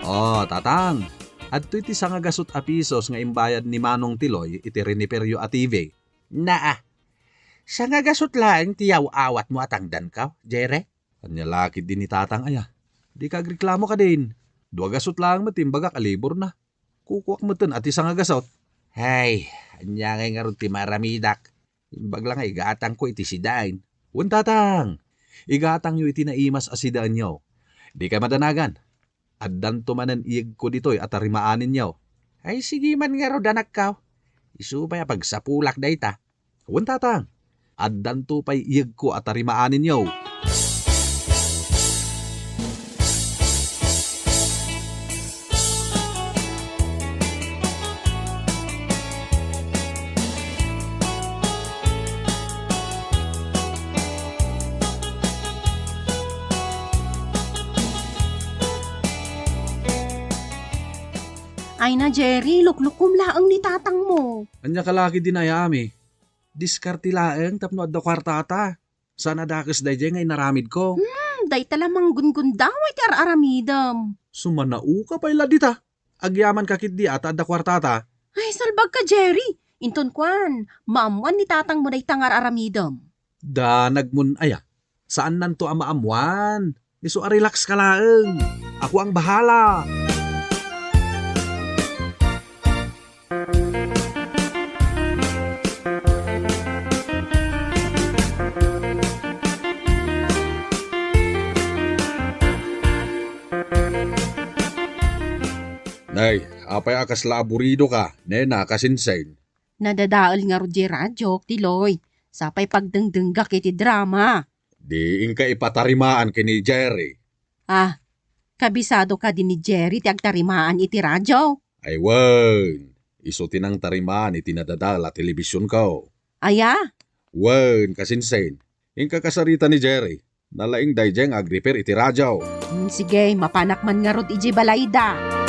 Oh, tatang. Adtoy ti sangagasut a pisos nga imbayad ni Manong Tiloy iti riniperyo a T V. Naa, sangagasut laeng ti yaw-awatmo a tangdanko, Jere? Ania la ketdi ni tatang aya? Dika agreklamo kadin. Duagasut laeng met ti imbagak a liburna. Kukuak metten a ti sangagasut. Hay, ania ngay ngarud ti maaramidak? Imbag la nga igatangko iti sidaen. Wen, tatang, igatangyo iti naimas a sidaenyo. Dikay madanagan. Addanto manen iyegko ditoy a tarimaaninyo. Ay, sige man ngarud, anakko. Isu pay a pagsapulak dayta. Wen, tatang, addanto pay iyegko a tarimaaninyo. Ay na, Jerry, luklukom laeng ni tatangmo. Ania ka la ketdi, Nay Ami? Diskarte laeng tapno adda kuartata. Saan a dakes daydiay nga inaramidko. Hmm, dayta la manggunggundaway ti ar-aramidem. Sumanaoka pay la dita. Agyamanka ketdi a ta adda kuartata. Ay, salbagka, Jerry. Inton kuan, maammuan ni tatangmo dayta nga ar-aramidem. Danagmon aya. Saannanto a maammuan. Isu a relax ka laeng. Ako ang bahala. Nay, apay a kasla aburidoka, nena, kasinsin? Nadadael ngarud diay radiok, Tiloy. Sapay pagdengdenggak iti drama. Di inka ipatarimaan ken ni Jerry. Ah, kabisado kadi ni Jerry ti agtarimaan iti radio? Ay wen, isu ti nangtarimaan iti nadadael a telebisionko. Aya? Wen, kasinsin. Inka kasarita ni Jerry. Nalaing daydiay nga agrepair iti radio. Hmm, sige, mapanak man ngarud idiay balayda.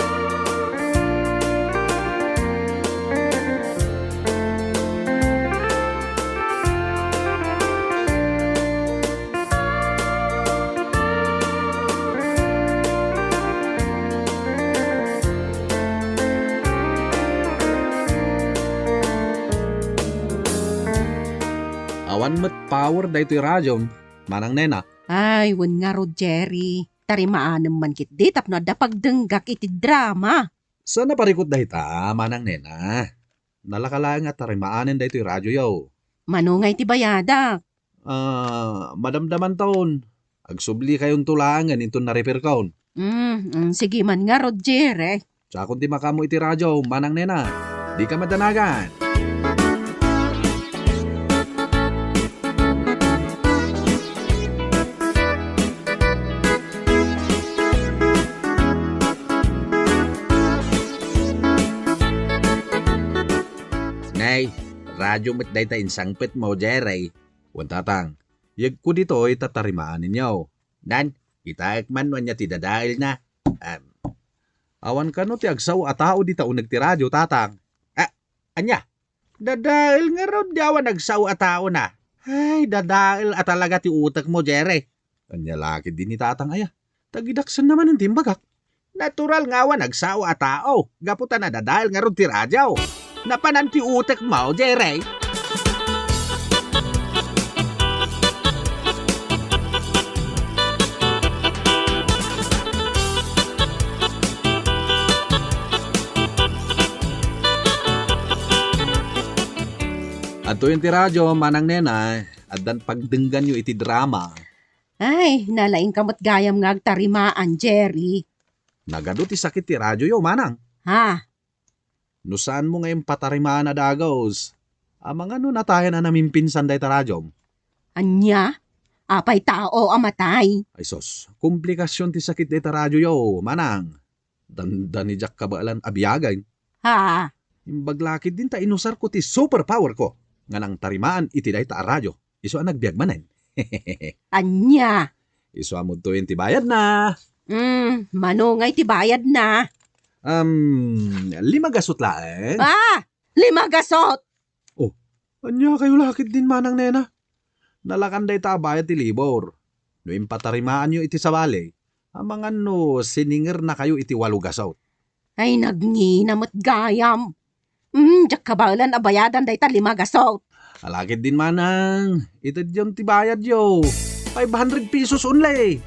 Awan met power daytoy radiom. Manang Nena. Ay, wen ngarud, Jerry. Tarimaanem man ketdi tapno adda pagdenggak iti drama. Saan a parikut dayta, Manang Nena? Nalaka laeng a tarimaanen daytoy radioyo. Mano nga iti bayadak? Ah, madamdamanton. Agsublikayonto laengen inton na-repairkon. Mm, mm, sige man ngarud, Jerry. Siakon ti makaammo iti radio, Manang Nena. Dika madanagan. Nay, radio met dayta insangpetmo, Jerry. Wen, Tatang, yegko ditoy ta tarimaaninyo. Nan, kitaek man no ania ti dadaelna. Am, awan kano ti agsao a tao dita uneg ti radio, Tatang. Ah, ania? Dadael ngarud di awan agsao a tao na. Ay, dadael a talaga ti utekmo, Jerry. Ania la ketdi ni Tatang aya? Tagidaksenna manen ti imbagak. Natural nga awan agsao a tao, gapu ta nadadael ngarud ti radio. Napanan ti utekmo, Jerry. Adtoyen ti radio, Manang Nena, addan pagdengganyo iti drama. Ay, nalaingka met gayam nga agtarimaan, Jerry. Nagadu ti sakit ti radioyo, Manang. Ha? No saanmo nga impatarimaan a dagus, amangan no natayan a namimpinsan dayta radiom. Ania? Apay tao a matay? Ay sus, komplikasion ti sakit dayta radioyo, Manang. Dandani diak kabaelan a biagen. Ha? Imbag la ketdin ta inusarko ti superpowerko nga nangtarimaan iti dayta a radio. Isu a nagbiag manen. Ania? Isu a mudtoyen ti bayadna. Mm, mano nga iti bayadna? Um, lima gasot laeng. Ah! Lima gasot! Oh, ania kayo la ketdin, Manang Nena? Nalakan dayta a bayad ti labor. No impatarimaanyo iti sabali, amangan no siningernakayo iti walo gasot. Ay, nagngina met gayam. Mm, diak kabaelan a bayadan dayta lima gasot. Ala ketdin, Manang, itedyon ti bayadyo. Five hundred pesos only.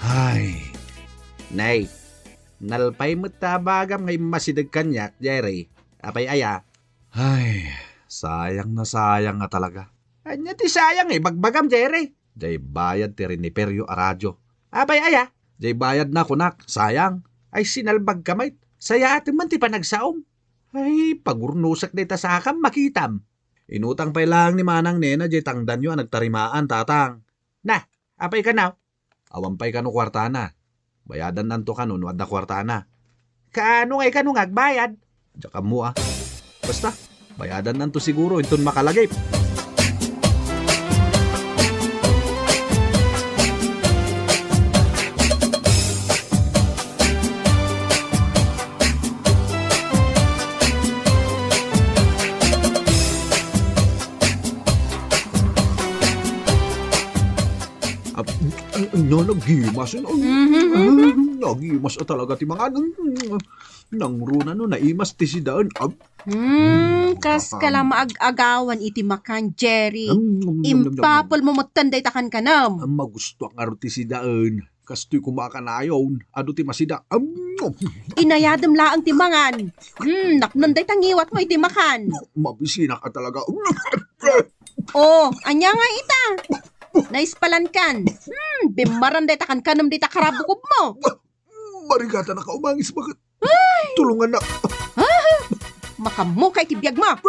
Ay. Nay, nalpay met ta bagam nga immasideg kaniak, Jerry. Apay aya? Ay, sayang na sayang nga talaga. Ania ti sayang, ibagbagam, Jerry? Jay bayad ti riniperyo a radio. Apay aya? Jay bayad na kunak, sayang. Ay, sinalbagka met. Sayaten man ti panagsaom. Ay, pagurnosek dayta sakam, makitam. Inutang pay laeng ni Manang Nena jay tangdanyo a nagtarimaan, Tatang. Na, apay kano? Awan pay kano kuartana. Bayadannanto kano no adda kuartana. Kaano ngay kano nga agbayad? Diak ammo a. Basta, bayadannanto siguro inton makalagip. Ah, ah, no, nagimas. Ah, mhm, mhm. Nagimas a talaga ti mangan. Mm, nangruna no naimas ti sidaen. Ah. Hmm, kas kala maag-agawan iti makan, Jerry. Mm, mm, mm, mm, mm. Impapel mo metten dayta kankanam. Ah, magustuak ngarud ti sidaen. Kastoy koma a kanayon, adu ti masida. Am! Inayadem laeng ti mangan. Hmm, napnon dayta ngiwatmo iti makan. Mabisinak a talaga. Oh, ania nga ita? Naispalankan. Hmm, bimmaran dayta kankanem dita karabukobmo. Barigatan a kaumangis baket. Ay! Tulungan na. Ah! Makamuka iti biag mo. Ah!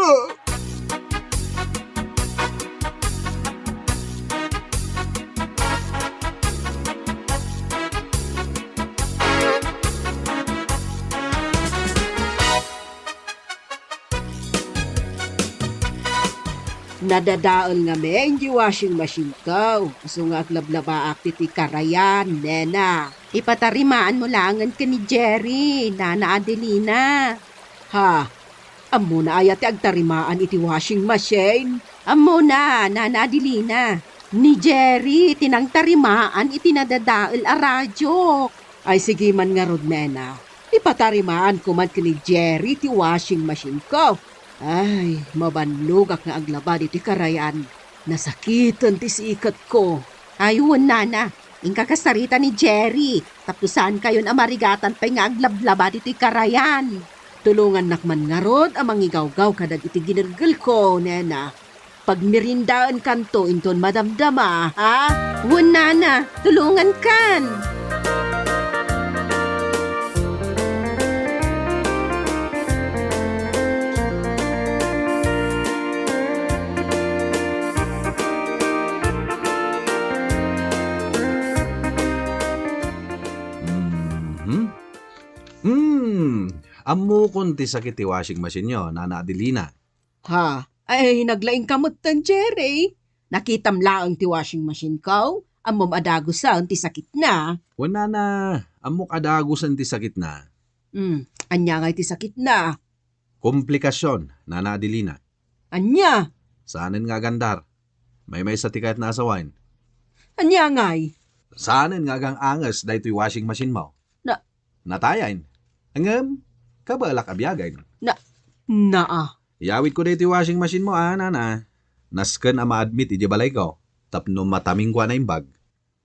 Nadadael ngamin ti washing machine ko. Isu nga aglablabaak ditoy karayan, nena. Ipatarimaanmo laengen ken ni Jerry, Nana Adelina. Ha? Ammona aya ti agtarimaan iti washing machine? Ammona, Nana Adelina. Ni Jerry ti nangtarimaan iti nadadael a radio. Ay, sige man ngarud, nena. Ipatarimaanko man ken ni Jerry ti washing machine ko. Ay, mabannogak nga aglaba ditoy karayan. Nasakiten ti siketko. Ay, wen, nana. Inka kasarita ni Jerry. Tapno saankayon a marigatan pay nga aglablaba ditoy karayan. Tulongannak man ngarud a mangigawgaw kadagiti ginergelko, nena. Pagmerindaenkanto inton madamdama, ha? Wen, nana, tulongankan. Mhm. Hmm, ammokon ti sakit ti washing machine-yo, Nana Adelina. Ha? Ay, naglaingka metten, Jerry. Nakitam laeng ti washing machine-ko. Ammom a dagusen ti sakitna. Wen, nana, ammok a dagusen ti sakitna. Hmm, ania ngay ti sakitna? Komplikasyon, Nana Adelina. Ania? Saanen nga agandar. Maymaysa ti kayatna a sawen. Ania ngay? Saanen nga agang-anges daytoy washing machine-mo. Na- Natayen. Ngem, kabaelak a biagen. Na, naa. Iyawidko daytoy washing machine-mo, a, nana. Nasken a ma-admit idiay balayko. Tapno matamingko a naimbag.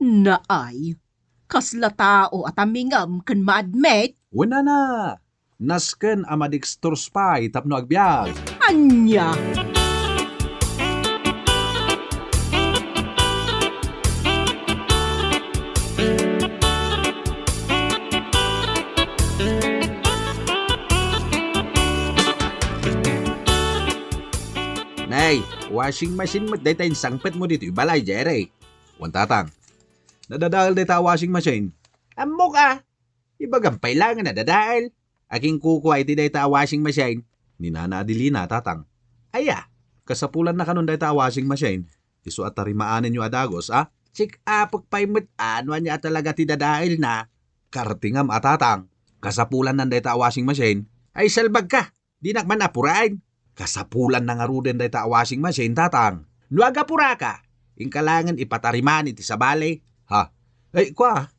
Naay, kasla tao a tamingem ken ma-admit? Wen, nana. Nasken a ma-dextrose pay tapno agbiag. Ania? Nay, washing machine met dayta insangpetmo ditoy balay, Jerry. Wen, tatang. Nadadael dayta a washing machine. Ammok a. Ibagam pay laeng a nadadael. Akin kukua iti dayta a washing machine. Ni Nana Adelina, tatang. Aya, kasapulanna kanon dayta a washing machine. Isu a tarimaanenyo a dagus, a? Check-upek pay met a no ania a talaga ti dadaelna. Kartingam a, tatang. Kasapulannan dayta a washing machine. Ay, salbagka. Dinak man apuraen. Kasapulanna ngaruden dayta a washing machine, tatang. No agapuraka, inka laengen ipatarimaan iti sabali. Ha? Ay, kua.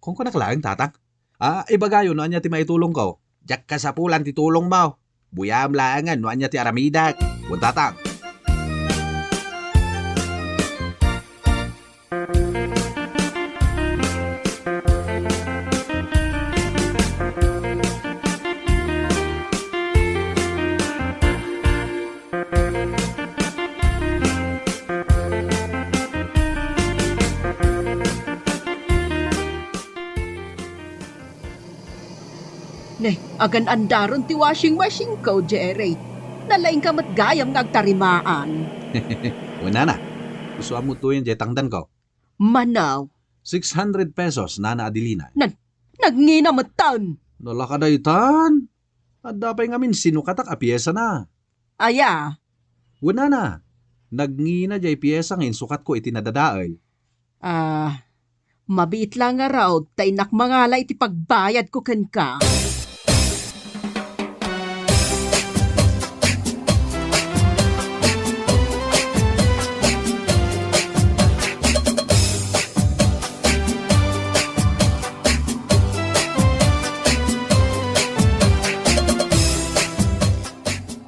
Kunkunak laeng, tatang. Ah, ibagayo no ania ti maitulongko. Diak kasapulan ti tulongmo. Buyaem laengen no ania ti aramidek. Wen, tatang. Ne, agan-andaren ti washing machine-ko, Jerry. Nalaingka met gayam nga agtarimaan. Wen, nana, isu a mutoyen diay tangdanko. Manaw. Six hundred pesos, Nana Adelina. Nan, nagngina metten. Nalaka daytan. Adda pay ngamin sinukatak a piesana. Aya? Wen, nana, nagngina diay piesa nga insukatko iti nadadael. Ah, mabiit la ngarud ta innak mangala iti pagbayadko kenka.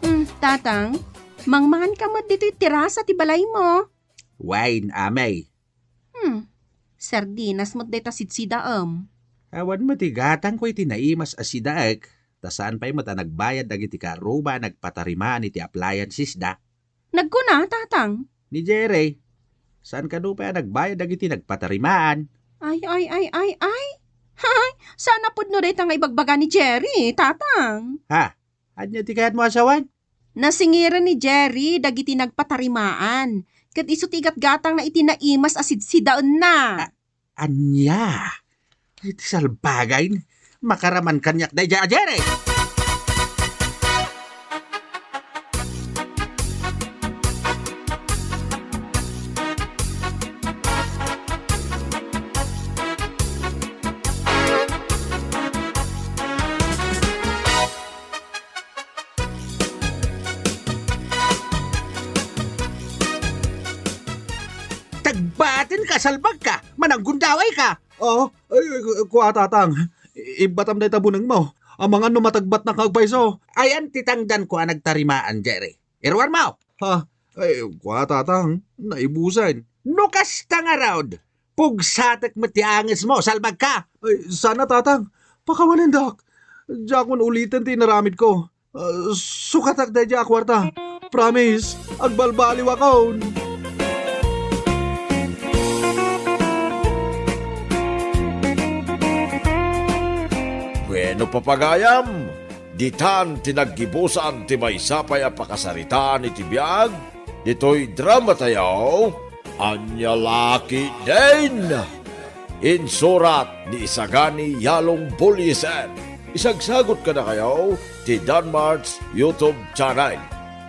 Hmm, tatang, mangmangan ka met ditoy terasa ti balaymo. Wen, amay. Hmm, sardinas met dayta sidsidaem. Awan met ti gatangko iti naimas a sidaek, ta saan pay met a nagbayad dagiti kaarruba a nagpatarimaan iti appliances da. Nagkuna, tatang. Ni Jerry, saan kano pay a nagbayad dagiti nagpatarimaan? Ay, ay, ay, ay, ay. Hay, saan a pudno dayta nga ibagbaga ni Jerry, tatang. Ha? Ania ti kayatmo a sawen? Nasingiran ni Jerry dagiti nagpatarimaan, ket isu ti igatgatangna iti naimas a sidsidaenna. A-, ania? Ay, ti salbagay. Makaraman kaniak daydiay a Jerry! Salbagka! Mananggundawayka! Oh, ay, ay, kua, Tatang. I-, ibbatam dayta bunengmo. Amangan no matagbatnak nga agpayso. Ayan ti tangdanko a nagtarimaan, Jerry. Iruarmo! Ha? Ay, kua, Tatang. Naibusen. No kasta ngarud, pugsatek met ti angesmo, salbagka! Ay, sana, Tatang. Pakawanendak. Diakon uliten ti inaramidko. Ah, sukatak daydiay a kuarta. Promise, agbalbaliwakon. Bueno, papagayam, ditan ti naggibusan ti maysa pay a pakasaritaan iti biag ditoy dramatayo, Ania La Ketdin. Insurat ni Isagani Yalong Bullieser. Isagsagut kadakayo ti Danmart's YouTube channel.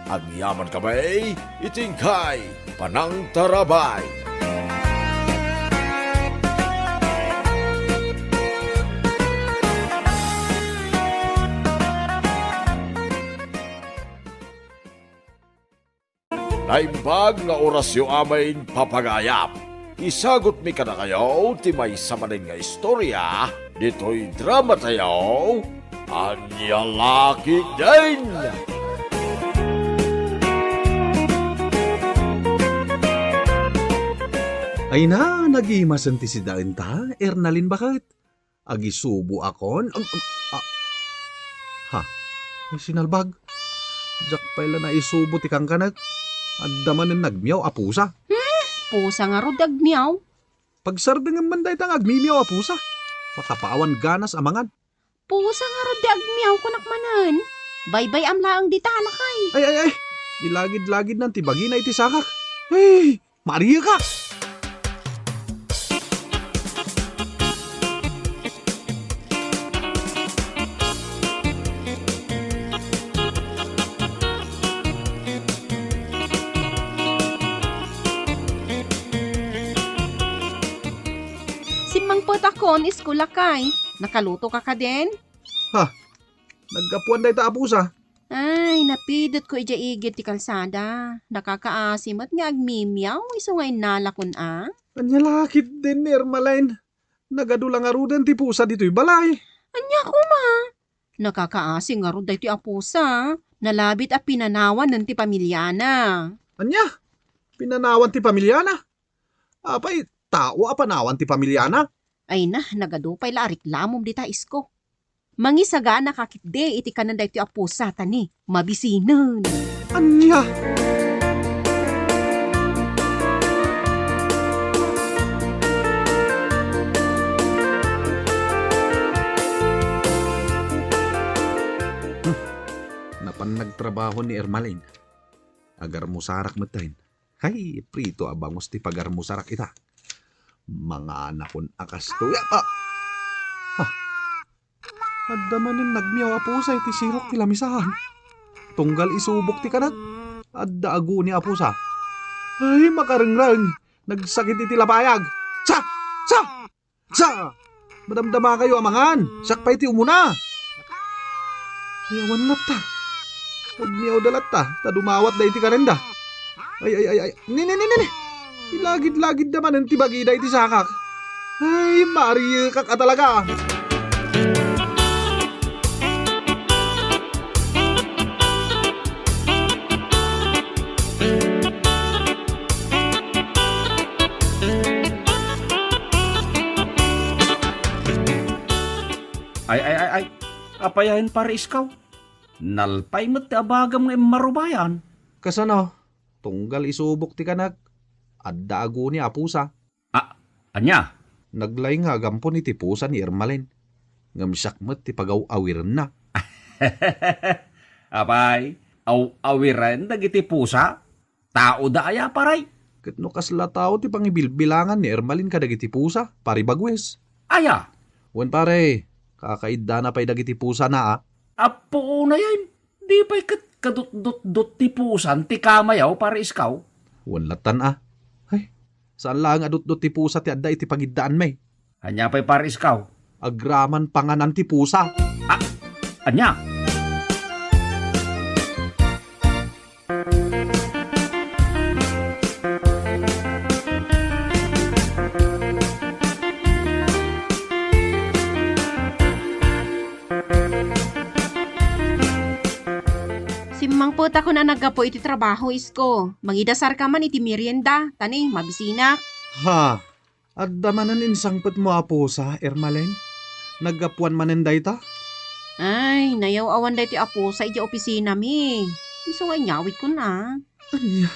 Agyamankami iti inkay panangtarabay. Naimbag nga orasyo amin, papagayam. Isagutmi kadakayo ti maysa manen nga istoria ditoy dramatayo, Ania La Ketdin. Ay na, nagimasen ti sidaenta, Ernalin baket. Agisuboakon? Ag-, ag-, a-, ha? Ay, sinalbag. Diak pay la naisubo ti kankanek. Adda manen nagmiaw a pusa. Hmm? Pusa ngarud ti agmiaw? Pagsardengem man dayta nga agmimiaw a pusa. Makapawan ganas a mangan. Pusa ngarud ti agmiaw, kunak manen. Baybay-am laeng dita, lakay. Ay, ay, ay. Ilagid-lagidnan ti bagina iti sakak. Ay, Maria ka! Simmangpetakon, isko lakay. Nakaluto ka kadin? Ha? Naggapuan dayta a pusa? Ay, napidutko idiay igid ti kalsada. Nakakaasi met nga agmimiaw isu nga innalakon a. Ania la ketdin, Ermaline? Nagadu la ngaruden ti pusa ditoy balay. Ania koma? Nakakaasi ngarud daytoy a pusa. Nalabit a pinanawan ti pamiliana. Ania? Pinanawan ti pamiliana? Apay, tao a panawan ti pamiliana? Ay na, nagadu pay la a reklamom dita, isko. Mangisagana ka ketdi iti kanen daytoy a pusa ta ni mabisinen. Ania? Hmm. Napan nagtrabaho ni Ermaline. Agarmusarak metten. Hay, prito a bangus ti pagarmusarak ita. Manganakon a kastoy. Ah! Ah! Adda manen nagmiaw a pusa iti sirok ti lamisahan. Tunggal isubok ti kanak, adda aguni a pusa. Ay, makarengreng! Nagsakit iti lapayag! Sa! Sa! Sa! Madamdamakayo a mangan! Siak pay ti umuna! Ay, awan latta. Agmiawda latta, ta dumawatda iti kanenda. Ay, ay, ay, ay. Ni, ni, ni, ni, ni. Ilagid-lagidda manen ti bagida iti sakak. Ay, mariekak a talaga. Ay, ay, ay, ay. Apay a yen, Pare Iskaw? Nalpay met ti abagam nga immarubayan. Kasano? Tunggal isubok ti kanak, adda aguni a pusa. A-, ania? Naglaing nga agampon iti pusa ni Ermalin. Ngem siak met ti pagaw-awirenna. Apay, aw-awiren dagiti pusa? Taoda aya, paray? Ket no kasla tao ti pangibilbilangan ni Ermalin kadagiti pusa, Pare Bagues. Aya? Wen, pare, kakaiddana pay dagiti pusana, a. Apo, unayen, di pay ket kadutdutdot ti pusan ti kamayaw, Pare Iskaw? Wen lattan, a. Ay, saan laeng a dutdot ti pusa ti adda iti pagiddaanmi. Ania pay, Pare Iskaw? Agraman panganan ti pusa. A, ania? Peta kun a naggapu iti trabaho, isko. Mangidasarka man iti merienda, ta ni, mabisinak. Ha? Adda manen insangpetmo a pusa, Ermalen? Naggapuan manen dayta? Ay, nayaw-awan daytoy a pusa idiay opisinami. Isu nga inyawidkon a. Ania?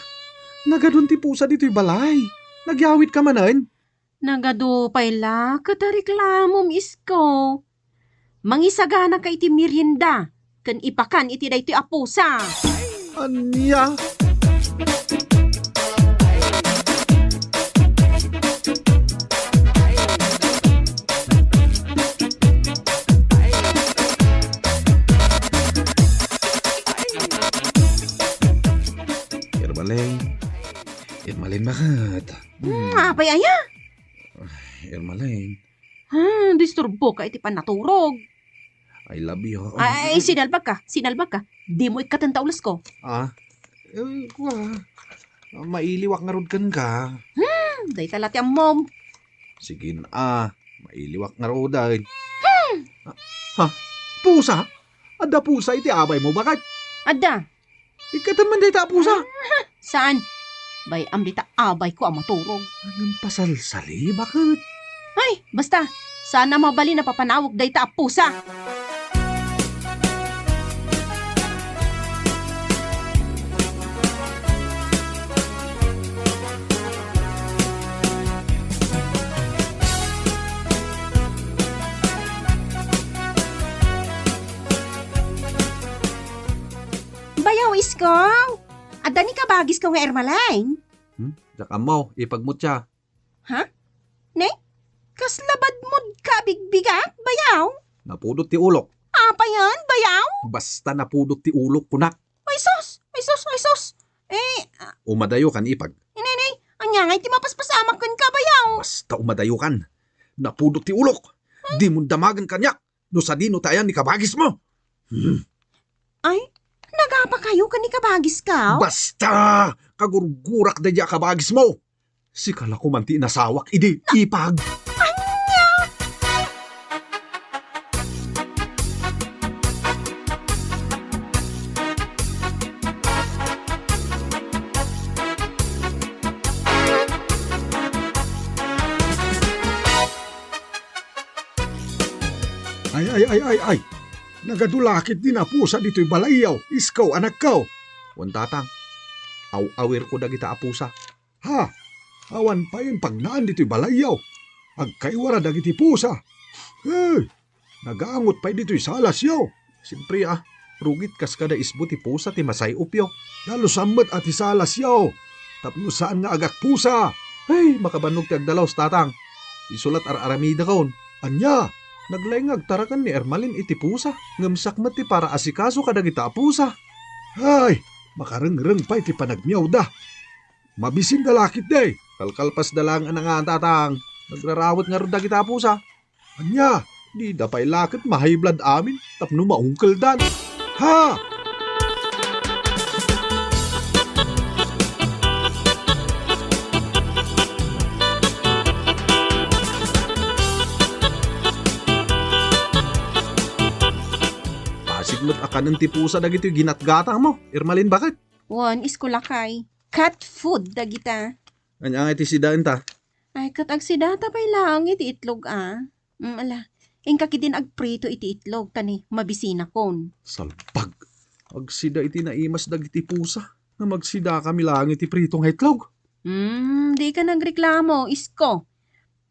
Nagadun ti pusa ditoy balay. Nagyawidka manen? Nagadu pay la ket a reklamom, isko. Mangisaganaka iti merienda ken ipakan iti daytoy a pusa. Ania? Ermalen. Ermalen, bakit? Hmm, apay aya? Ay, Ermalen. Hmm, disturboka iti pannaturog. I love you. Ay, sinalbagka, sinalbagka. Dimo ikkaten ta ulesko. Ah? Eh, kwa. Mailiwak ngarud kenka. Hmm, dayta la ti ammom. Sige na, ah. Mailiwak ngaruden. Hmm. Ah, ha? Pusa? Adda pusa iti abaymo, bakit? Adda. Ikkaten man dayta a pusa. Ah, saan? Bay-am dita abayko a maturog. Ngem pasalsali, bakit? Ay, basta, saan a mabalin a papanawek dayta a pusa. Bayaw, isko! Adda ni kabagisko nga Ermalen? Hmm? Diak ammo, ipagmutya. Ha? Ne? Kasla badmod ka bigbigak, bayaw? Napudot ti ulok. Apayan, bayaw? Basta napudot ti ulok, kunak. Ay sus! Ay sus! Ay sus! Eh, ah, Umadayo kan ipag. Inay, inay, anya nga iti mapaspasamak ken ka, bayaw? Basta umadayo kan. Napudot ti ulok. Dimon damagen kaniak. No sadino ti ayan ni kabagismo? Hmm. Ay, nagapa kayo ken ni kabagiska? Basta! Kagurgurak daydi a kabagismo! Sika la koman ti inasawak idi ipag. Ania? Ay, ay, ay, ay, ay! Nagadu la ketdin a pusa ditoy balayyo, isko, anakko. Wen, tatang. Aw-awirko dagita a pusa. Ha? Awan pay pagnaan ditoy balayyo. Agkaiwara dagiti pusa. Hey! Nagangot pay ditoy salasyo. Siempre, ah, rugit kas kada isbo ti pusa ti masay-opyo. Dalusan met a ti salasyo. Tapno saan nga agakpusa. Hey, makabannog ti agdalus, tatang. Isu la ti ar-aramidakon. Ania? Naglaing nga agtaraken ni Ermalin iti pusa, ngem siak met ti paraasikaso kadagita a pusa. Ay, makarengreng pay ti panagmiawda. Mabisinda la ketdi. Kalkalpasda laeng a nangan, tatang. Nagrarawet ngarud dagita a pusa. Ania, dida pay la ket ma-high blood amin tapno maungkeldan. Ha! Basig met a kanen ti pusa dagitoy ginatgatangmo, Ermalin, baket? Wen, isko lakay. Cat food dagita. Ania nga iti sidaenta? Ay, ket agsidata pay laeng iti itlog, a. Mm, ala. Inka ketdin agprito iti itlog, ta ni mabisinakon. Salpag. Agsida iti naimas dagiti pusa. Nga magsidakami laeng iti prito nga itlog. Hmm, dika nagreklamo, isko.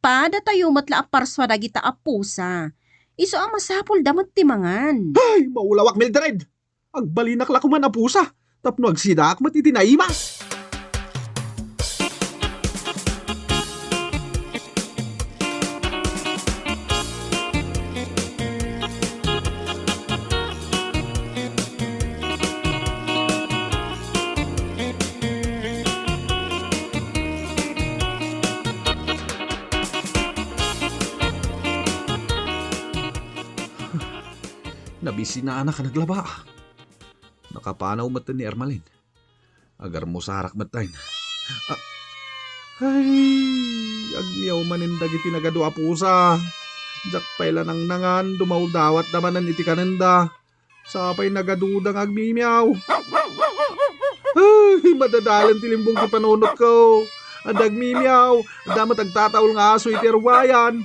Padatayo met la a parsua dagita a pusa. Isu a masapulda met ti mangan. Ay, maulawak, Mildred! Agbalinak la koman a pusa, tapno agsidaak met iti naimas. Nabisinanak a naglaba. Nakapanaw met ni Ermalin. Agarmusarak met, ay. A-, ay, agmiaw manen dagiti nagadu a pusa. Diak pay la nangnangan, dumawdawatda manen iti kanenda. Sapay nagaduda nga agmimiaw. Ay, madadalen ti limbong ti panunotko. Adda agmimiaw, adda met agtataul nga aso iti ruayan.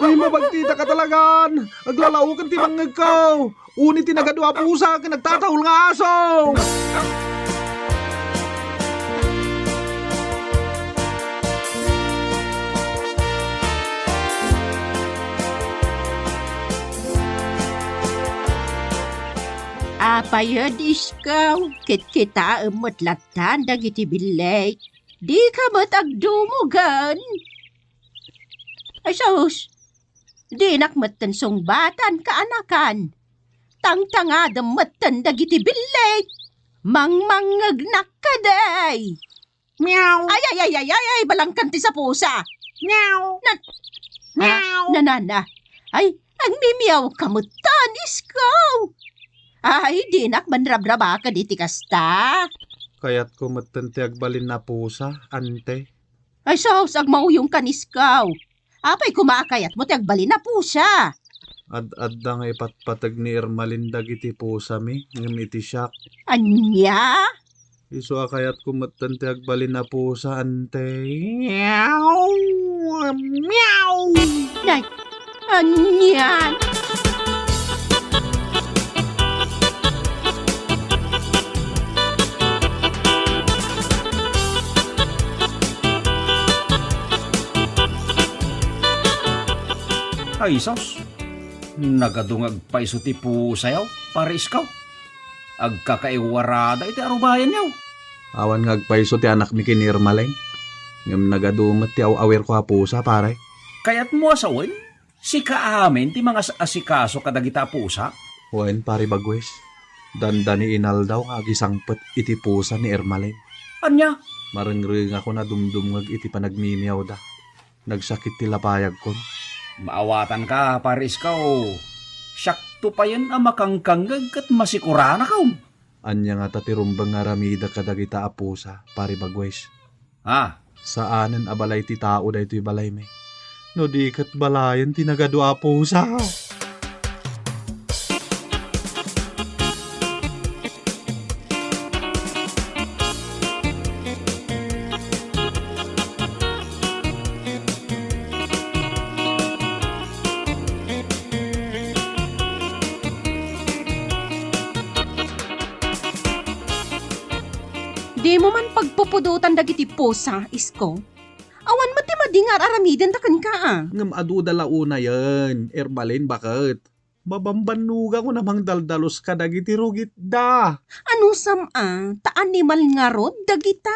Ay, mabagtitaka talagan. Aglalaoken ti bangngegko. Uni ti nagadu a pusa ken nagtataul nga aso! Apay ed iskaw, kitkitaem met lattan dagiti billeg. Dika met agdumugen. Ay sus, dinak metten sungbatan, kaanakan. Tangtangadem metten dagiti billeg. Mangmangngegnak kadi. Meow. Ay, ay, ay, ay, ay, ay, balangkan ti sapusa. Meow. Nan-, Meow. Ah, nanana. Ay, agmimiaw ka metten, iskaw. Ay, dinak manrabrabaked iti kasta. Kayatko metten ti agbalin a pusa, ante. Ay, sus, agmauyongkan, iskaw. Apay koma a kayatmo ti agbalin a pusa? Ad-adda nga ipatpateg ni Ermalin dagiti pusami, ngem iti siak. Ania? Isu a kayatko metten ti agbalin a pusa, ante. Meow! Meow! Nay, ania? Ay, sus! Nagadu nga agpayso ti pusayo, pare Iskaw. Agkakaiwarada iti arubayanyo. Awan nga agpayso ti anakmi ken ni Ermalin. Ngem nagadu met ti aw-awirko a pusa, pare. Kayatmo a sawen? Sika amin ti mangas-asikaso kadagita a pusa? Wen, pare Bagwes. Dandani inaldaw nga agisangpet iti pusa ni Ermalin. Ania? Marengrengakon a dumdumngeg iti panagmimiawda. Nagsakit ti lapayagkon. Maawatanka, pare Iskaw. Siakto payen a makangkangngeg ket masikuranakon. Ania ngata ti rumbeng nga aramidek kadagita a pusa, pare Bagwes? Ah. Saanen a balay ti tao daytoy balaymi. No di ket balayen ti nagadu a pusa. Dimo man pagpupudotan dagiti pusa, Isko. Awan met ti madi nga ar-aramidenda kenka, a. Ngem aduda la unayen, Ermalin, baket. Mabambannogakon a mangdaldalus kadagiti rugitda. Anusam a, ta animal ngarud dagita.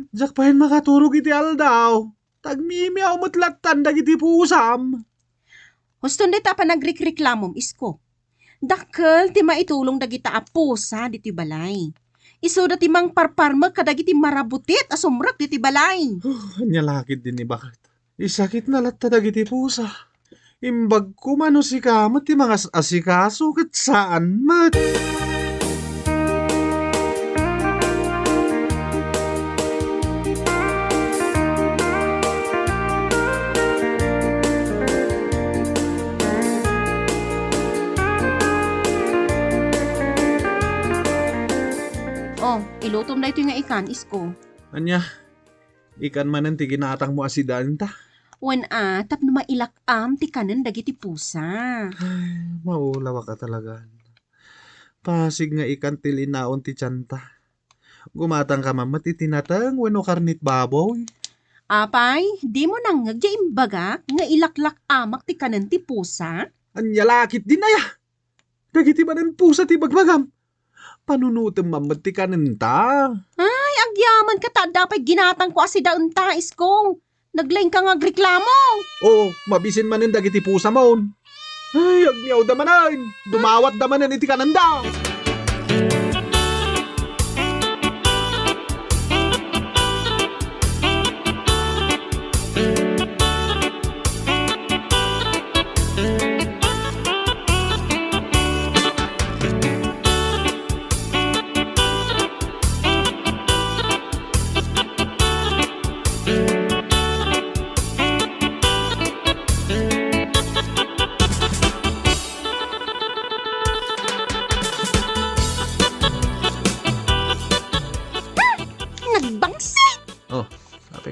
Diak payen makaturog iti aldaw. Tagmimiaw met lattan dagiti pusam. Huston dayta a panagrikreklamom, Isko. Dakkel ti maitulong dagita a pusa ditoy balay. Isuda ti mangparparmek kadagiti marabutit a sumrek ditoy balay. Huh, ania la ketdin ni baket. Isakitna latta dagiti pusa. Imbag koma no sika met ti mangas-asikaso ket saan met. Oh, ilutom daytoy nga ikan, Isko. Ania? Ikan manen ti ginatangmo a sidaenta? Wen a, tapno mailak-am ti kanen dagiti pusa. Ay, maulawak a talagan. Pasig nga ikan ti linaon ti tianta. Gumatangka man met iti nateng wenno karnit baboy. Apay, dimo nangngeg ti imbagak nga ilaklak-amak ti kanen ti pusa? Ania la ketdin aya? Dagiti manen pusa ti ibagbagam. Panunotem man met ti kanenta. Ay, agyamanka ta adda pay ginatangko a sidaenta, Isko. Naglaingka nga agreklamo. Oo, mabisin manen dagiti pusamon. Ay, agniawda manen. Dumawatda manen iti kanenda.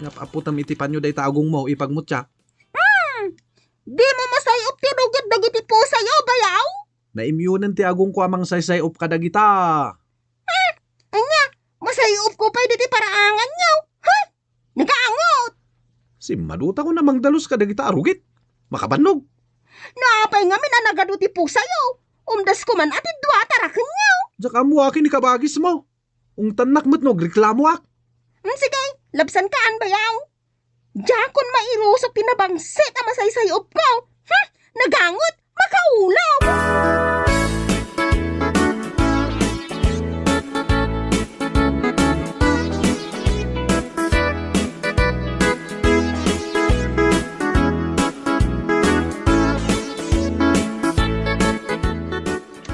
Ap-aputem iti panyo dayta agongmo, ipagmutya. Hmm, dimo masay-op ti rugit dagiti pusayo, bayaw? Naimyonen ti agongko a mangsaysay-op kadagita. Hmm, ania, masay-opko pay diti paraanganyo? Ha? Nagangot! Simmadutakon a mangdalus kadagita a rugit. Makabannog. No apay ngamin a nagadu ti pusayo, umdasko man a ti dua a tarakenyo. Diak ammo akin ikabagismo. Ungtannak met no agreklamoak. Hmm, sige, labsankaan, bayaw. Diakon mairusok ti nabangsit a masaysay-opko. Hmm, nagangot, makaulaw.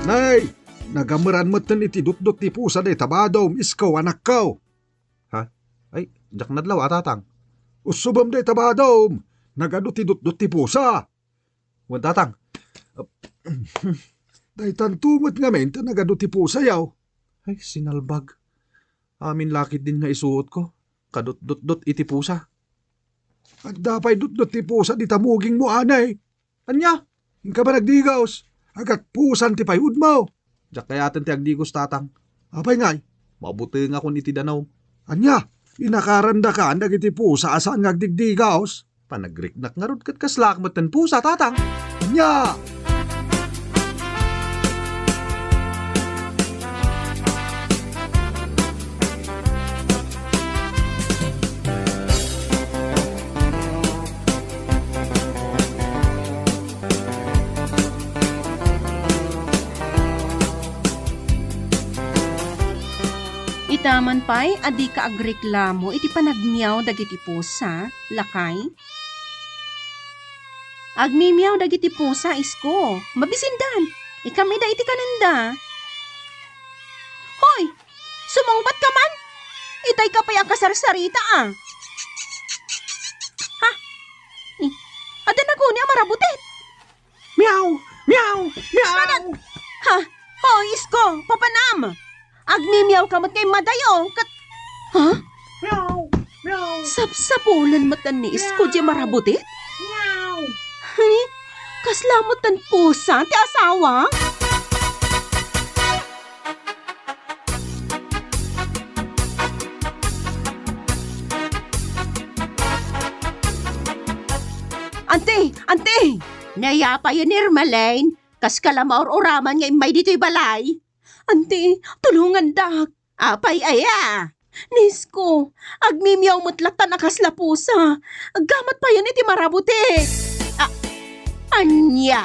Nay, nagameran metten iti dutdot ti pusa dayta badom, isko, anakko. Ha? Ay, diak nadlaw a, tatang. Ussubem dayta badom, nagadu ti dutdot ti pusa. Wen, tatang. Daytanto met ngamin ti nagadu ti pusayo. Ay, sinalbag. Amin la ketdin nga isuotko. Kadutdutdot iti pusa. Adda pay dutdot ti pusa dita mugingmo, anay. Ania? Inka man agdigos. Agatpusan ti payudmo. Diak kayaten ti agdigos, tatang. Apay ngay? Mabutengakon iti danum. Ania? Inakarandakan dagiti pusa a saan nga agdigdigos? Panagriknak ngarud ket kaslaak metten pusa, tatang. Ania? Ita man pay a dika agreklamo iti panagmiaw dagiti pusa, lakay? Agmimiaw dagiti pusa, isko. Mabisindan. Ikam ida iti kanenda. Hoy! Sumungbat ka man? Itay ka pay a kasarsarita, a. Ha? Eh, adda naguni a marabutit? Miau! Miau! Miau! Ha? Hoy, isko, papanam! Agmimiaw ka met nga immadayo, ket, ha? Miau! Miau! Sapsapulen met ni isko diay marabutit? Miau! Ay, kasla met ti pusa ti asawa? Anti! Anti! Nayapayen, Irma Lane. Kaska la maur-uraman nga immay ditoy balay. Anti, tulongandak. Apay aya? Ni isko, agmimiaw met lattan a kasla pusa. Aggamat payen iti marabutit. A-, ania?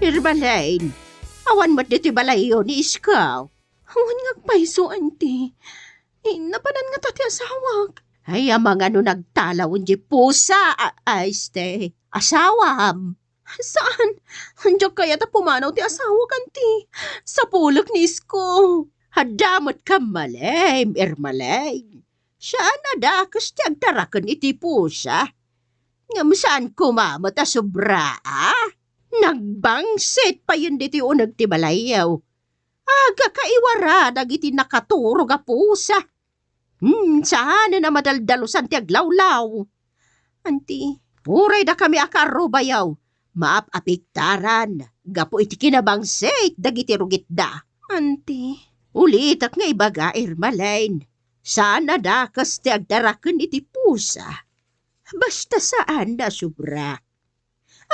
Irma Lane, awan met ditoy balayyo ni isko. Awan nga agpayso, anti. Eh, napanan ngata ti asawak. Ay, amangan no nagtalawen diay pusa, a-, a, este, asawam. Saan? Diak kayat a pumanaw ti asawak, anti. Sapulek ni isko. Adda met kammalem, Irma Lane. Saan a dakes ti agtaraken iti pusa. Ngem saan koma met a sobra, a? Nagbangsit payen ditoy uneg ti balayyo. Agkaiwara dagiti nakaturog a pusa. Hmm, saanen a madaldalusan ti aglawlaw. Anti, uray dakami a kaarrubayo, maap-apiktaran gapu iti kinabangsit dagiti rugitda. Anti, ulitek nga ibaga, Irma Lane, saan a dakes ti agtaraken iti pusa. Basta saan a sobra.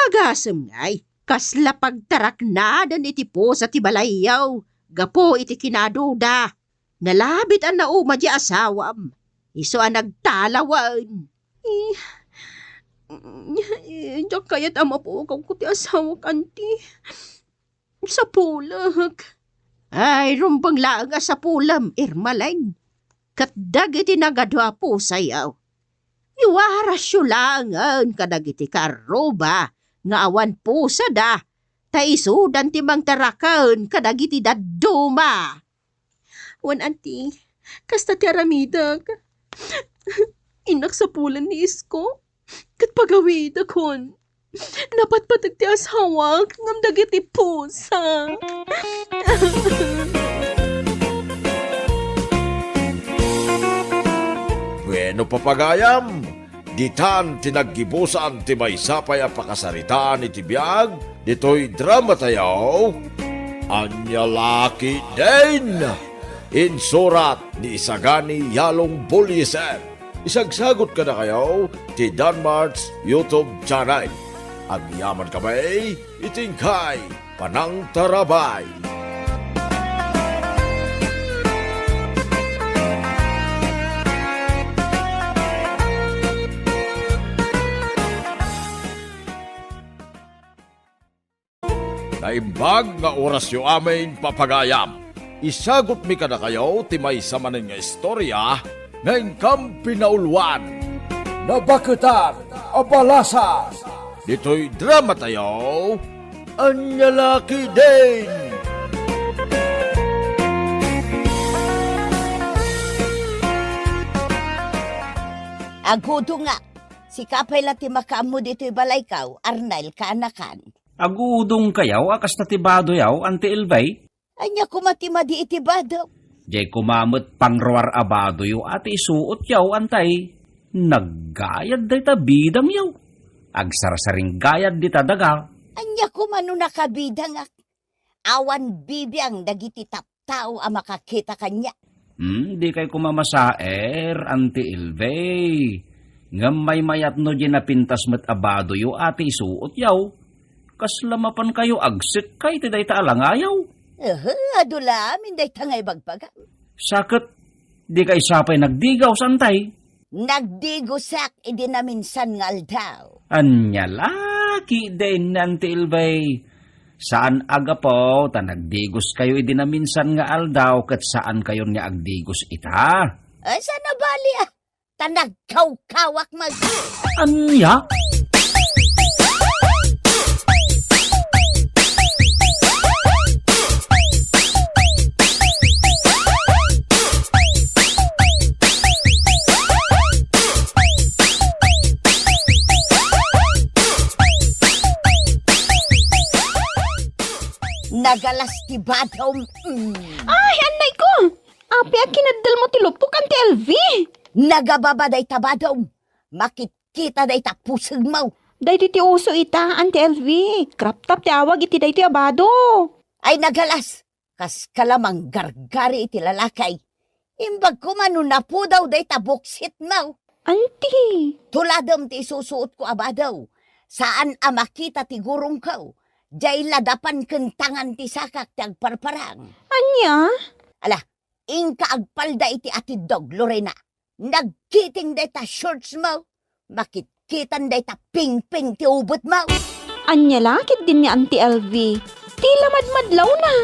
Agasem ngay, kasla pagtaraknaden iti pusa ti balayyo gapu iti kinaduda. Nalabit a nauma diay asawam. Isu a nagtalawen. Eh, eh, diak kayat a mapukawko ti asawak, anti. Sapulek. Ay, rumbeng laeng a sapulem, Irma Lane. Ket dagiti nagadu a pusayo, iwarasyo laengen kadagiti kaarruba nga awan pusada, ta isudan ti mangtaraken kadagiti dadduma. Wen, anti, kasta ti aramidek. Innak sapulan ni Isko, ket pagawidakon. Napatpateg ti asawak ngem dagiti pusa. Bueno, papagayam, ditan ti naggibusan ti maysa pay a pakasaritaan iti biag ditoy drama tayo, Ania La Ketdin. Insurat ni Isagani Yalong Bullieser. Isagsagut kadakayo ti Danmart's YouTube channel. Agyaman kami iti inkay panangtarabay. Naimbag nga orasyo amin, papagayam. Isagutmi kadakayo ti maysa manen nga istorya nga inkam pinauluan. Nabaketan a Balasang. Ditoy drama tayo, Ania La Ketdin. Agudongak, sika pay la ti makaammo ditoy balaykaw, Arnel, kaanakan. Agudongkayaw a kasta ti badoyaw, Auntie Elvie? Ania koma ti madi iti bado? Diay koma met pangruar a badoyo a ti isuotyaw, Auntie. Naggayad dayta bidangyaw. Agsarsaringgayad dita daga. Ania koma no nakabidangak? Awan bibiang dagiti tattao a makakita kaniak. Hmm, dikay koma masaer, Auntie Elvie. Ngem maymayat no diay napintas met a badoyo a ti isuotyaw. Kasla mapankayo agsekkay ti dayta a langayaw? Ehe, adu la amin dayta nga ibagbagam. Sa ket, dikay sa pay nagdigaw, Auntie? Nagdigosak idi naminsan nga aldaw. Ania la ketdin, Auntie Elvie? Saan a gapu ta nagdigoskayo idi naminsan nga aldaw ket saankayon nga agdigos ita? Ay, saan a bali, ah? Ta nagkawkawak met. Ania? Nagalas ti badom. Mm. Ay, annay ko! Apay a kinaddalmo ti lupok, Auntie Elvie? Nagababa dayta badom. Makitkita dayta pusegmo. Daydi ti uso ita, Auntie Elvie. Crop top ti awag iti daytoy a bado. Ay, nagalas. Kaska la manggargari iti lalaki. Imbag koma no napudaw dayta buksitmo. Auntie. Tuladem ti isusuotko a bado. Saan a makita ti gurongko. Diay ladapan ken tangan ti sakak ti agparparang. Ania? Ala, inka agpalda iti atiddog, Lorena. Nagkiting dayta shortsmo. Makitkitan dayta pingping ti ubetmo. Ania la ketdin ni Auntie Elvie? Ti la madmadlawna.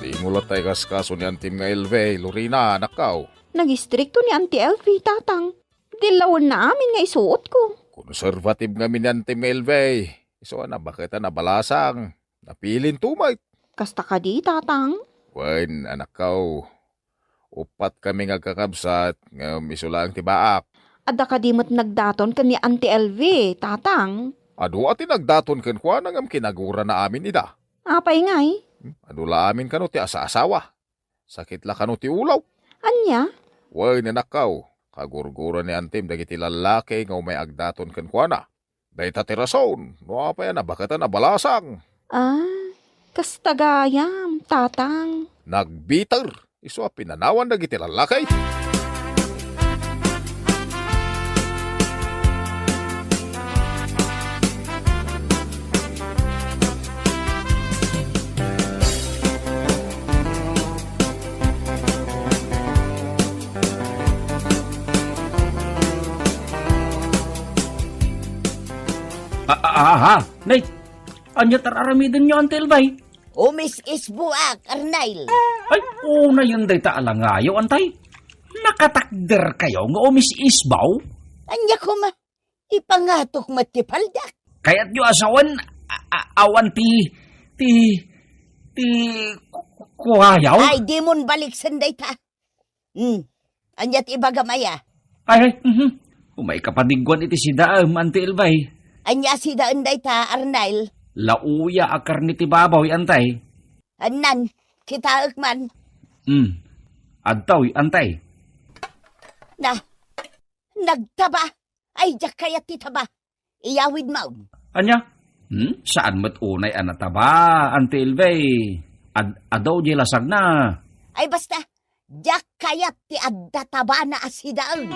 Dimo latta ikaskaso ni Antim nga Elvie, Lorena, anakko. Nagistrikto ni Auntie Elvie, Tatang. Dillawenna amin nga isuotko. Konserbatib ngamin ni Antim nga Elvie. Isu a nabaket a nabalasang. Napilinto met. Kasta kadi, Tatang? Wen, anakko. Uppat kami nga agkakabsat, ngem isu laeng ti baak. Adda kadi met nagdaton ken ni Auntie Elvie, Tatang? Adu a ti nagdaton kenkuana ngem kinagurana amin ida. Apay ngay? Hmm, adu la amin kano ti asaasawa. Sakit la kano ti ulaw. Ania? Wen, anakko, kagurgura ni Antim dagiti lallaki nga umay agdaton kenkuana. Dayta ti rason no apay a nabaket a nabalasang. Ah, kasta gayam, Tatang. Nagbiter isu a pinanawan dagiti lallaki. A-, a-, aha? Nay, Ania ti ar-aramidenyo, Auntie Elvie? Umis-isboak, Arnel. Ay, unayen dayta a langayo, Antay. Nakatakderkayo nga umis-isbaw? Ania koma, ipangatok met ti paldak. Kayatyo a sawen, a-, a-, awan ti, ti, ti ku-, ku-, kuayaw? Ay, dimon baliksen dayta. Hmm. Ania ti ibagam aya? Ay, ay, mhm. Umay kapadigguan iti sidaem, Auntie Elvie. Ania sidaen dayta, Arnel? Lauya a karne ti babaw, Antay. Annan, kitaek man. Hmm. Adtoy, Antay. Na, nagtaba. Ay, diak kayat ti taba. Iyawid maon. Ania? Hmm? Saan met unay a nataba, Auntie Elvie? Ad-, adu diay lasagna. Ay, basta, diak kayat ti adda tabana a sidaen.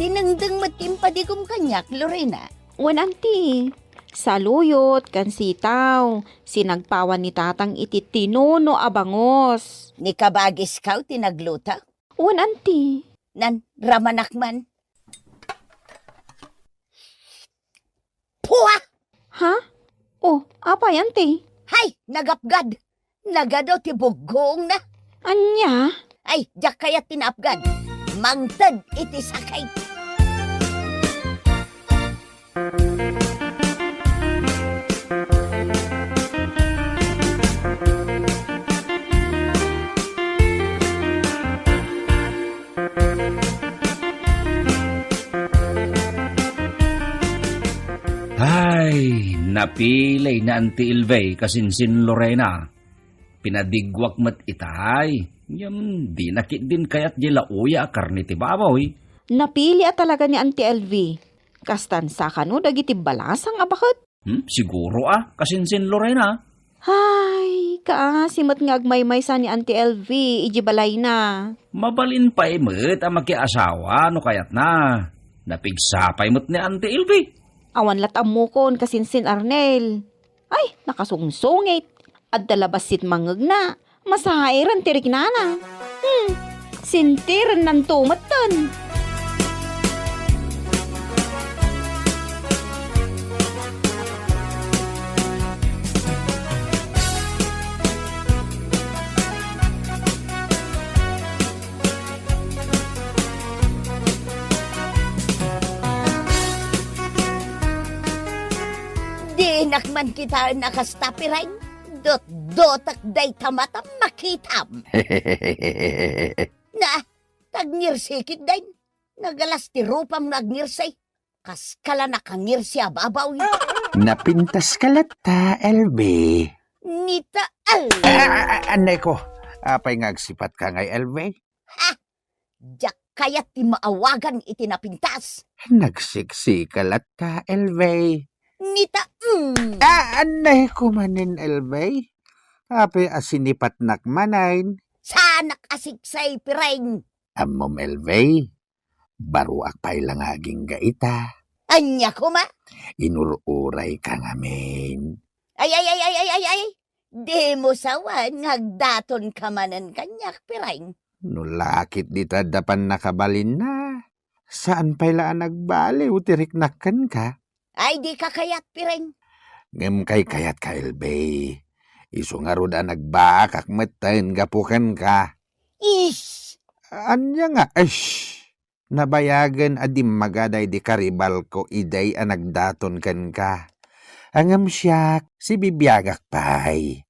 Dinengdeng met ti impadigom kaniak, Lorena. Wen, anti. Saluyot ken sitaw, sinagpawan ni tatang iti tinuno a bangus. Ni kabagiskaw ti nagluto? Wen, anti. Nan, ramanak man. Pua! Ha? Oh, apay, anti? Hay, nagapgad! Nagadu ti buggoongna. Ania? Ay, diak kayat ti naapgad. Mangted iti sakay. Ay, napili ni Auntie Elvie kasinsin Lorena. Pinadigguak met itay. Ngem dina ketdin kayat diay lauya a karne ti baboy. Napili a talaga ni Auntie Elvie. Kastan sa kano dagiti balasang a baket? Hmm, siguro a, kasinsin Lorena. Ay, kaasi met nga agmaymaysa ni Auntie Elvie idiay balayna. Mabalin pay met a makiasawa no kayatna. Napigsa pay met ni Auntie Elvie. Awan lat ammokon kasinsin Arnel. Ay, nakasungsungit. Adda la bassit mangngegna. Masairen ti riknana. Hmm, sintirinnanto metten. Dinak man kitaen a kasta, Pireng. Dutdutek dayta met a makitam. Na, tagngirsi ketdin. Nagalas ti rupam nga agngirsi. Kaska la nakangirsi a babaw. Napintaska latta, Elvie. Nita, al- A-, a-, a-, anayko, apay nga agsipatka ngay, Elvie? Ha? Diak kayat ti maawagan iti napintas. Nagsiksika latta, Elvie. Nita, mm. A-, anayko manen, Elvie? Apay a sinipatnak manen? Saanak a siksay, Pireng. Ammom, Elvie? Baruak pay la nga agingga ita. Ania koma? Inur-urayka ngamin. Ay, ay, ay, ay, ay, ay, ay. Dimo sawen nga agdatonka manen kaniak, Pireng. No lakit dita adda pannakabalinna, saan pay la a nagbaliw ti riknak kenka? Ay, dika kayat, Pireng. Ngem kaykayatka, Elvie. Isu ngarud a nagbaakak metten gapu kenka. Ish! Ania nga, ish? Nabayagen a dimmaga daydi karibalko idi a nagdaton kenka. Ngem siak, sibibiagak pay.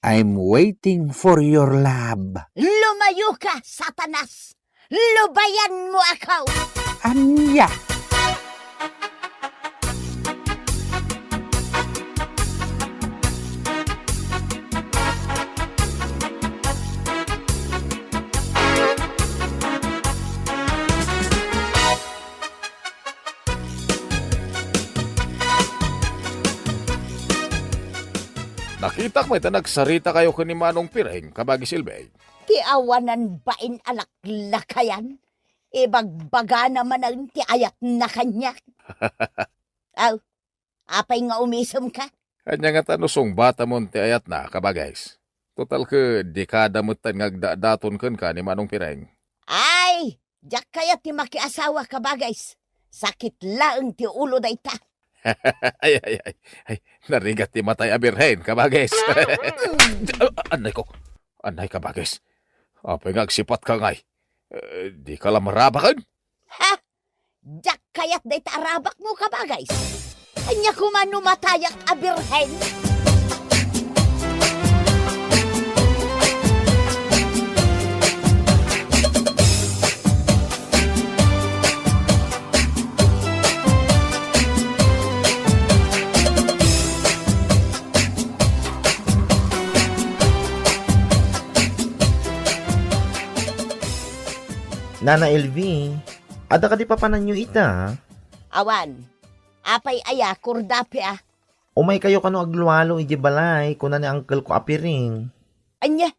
I'm waiting for your love. Lumayoka, Satanas! Lubayanmo ako! Ania? Nakitak met a nagsaritakayo ken ni Manong Pireng, kabagis Elvie. Ti awanan bain a laklakayan, ibagbagana manen ti ayatna kaniak. Aw, Apay nga umisemka? Ania ngata no sungbatamon ti ayatna, kabagays? Total ket dikada metten nga agdadaton kenka ni Manong Pireng. Ay, diak kayat ti makiasawa, kabagays. Sakit laeng ti ulo dayta. Ay, ay, ay, ay, narigat ti matay a birhen, kabagays. Ah, anay ko. Anay, kabagays. Apay nga agsipatka ngay? Eh, dika la marabaken? Ha? Diak kayat dayta a rabakmo, kabagays. Ania koma no matayak a birhen? Nana Elvi, adda kadi papananyo ita? Awan. Apay aya, Kordapia? Umaykayo kano aglualo idiay balay, kuna ni angkelko a Piring. Ania?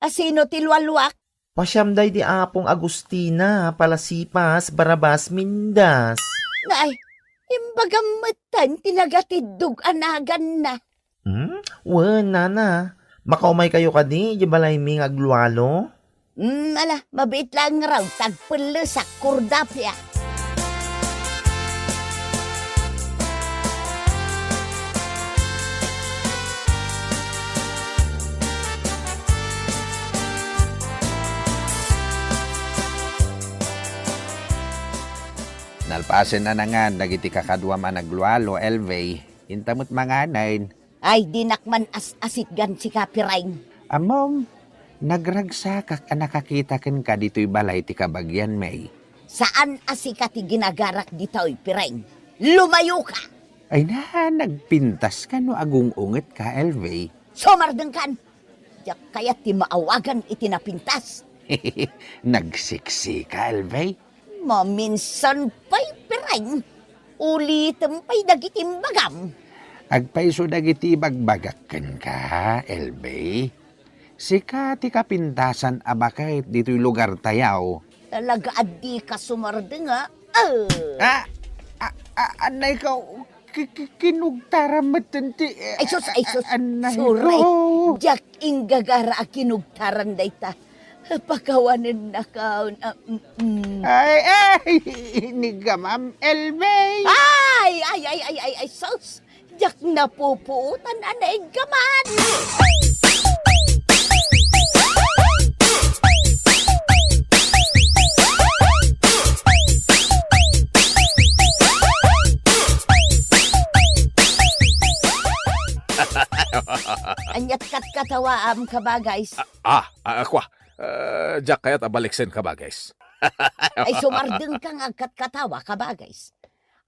A sino ti lualuak? Pasiam daydi Apong Agustina, Palasipas, Barabas, Mindas. Ngay, imbagam metten ti nagatiddog a naganna. Hmm? Wen, nana. Makaumaykayo kadi idiay balaymi nga aglualo? Hmm, ala, mabiit laeng ngarud ta agpellesak, Kordapia. Nalpasen a nangan dagiti kakaduam a naglualo, Elvie, inta met manganen. Ay, dinak man as-asitgan sika, Pireng. Ammom, nagragsakak a nakakita kenka ditoy balay ti kabagianmi. Saan a sika ti ginagarak ditoy, Pireng. Lumayoka! Ay na, nagpintaska no agung-ungetka, Elvie. Sumardengkan! Diak kayat ti maawagan iti napintas. Nagseksika, Elvie? Maminsan pay, Pireng. Ulitem pay dagiti imbagam. Agpayso dagiti ibagbagak kenka, Elvie. Sika ti kapintasan a baket ditoy lugartayo. Talaga a dika sumardeng, a? Ah! Ah, ah, ah, anay ka, ki-, ki-, kinugtaram metten ti, eh, Ay, sus, ay, sus. Anay Suray. Ko. Diak inggagara a kinugtaran dayta. Pakawanennakon. Ah, mm, mm. Ay, ay, inigamam, Elvie. Ay, ay, ay, ay, ay, ay, sus. Diak napupuotan a naiggaman. Aniat katkatawaam, kabagays? Ah, ah, ah, kua. Ah, diak kayat a baliksen, kabagays. Ay, sumardengka nga agkatkatawa, kabagays.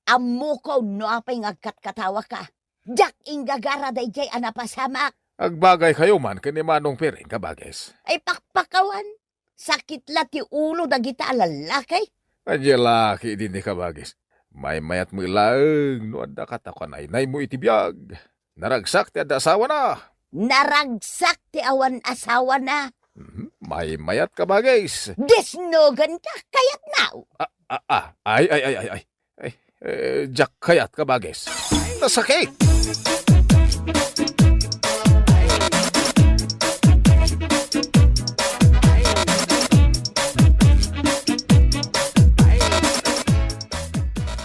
Ammokon no apay nga agkatkatawaka. Diak inggagara daydiay a napasamak. Agbagaykayo man ken ni Manong Piring, kabagays. Ay, pakpakawan. Sakit la ti ulo dagita a lallaki. Ania laki idi ni, kabagays. Maymayat met laeng no adda katakuan a inaymo iti biag. Naragsak ti adda asawana. Naragsak ti awan asawana. Mhm. Maymayat, kabagays. Disnoganka, kayatna. Ah, ah, ah. Ay, ay, ay, ay, ay. Ay, eh, diak kayat, kabagays. Nasakit!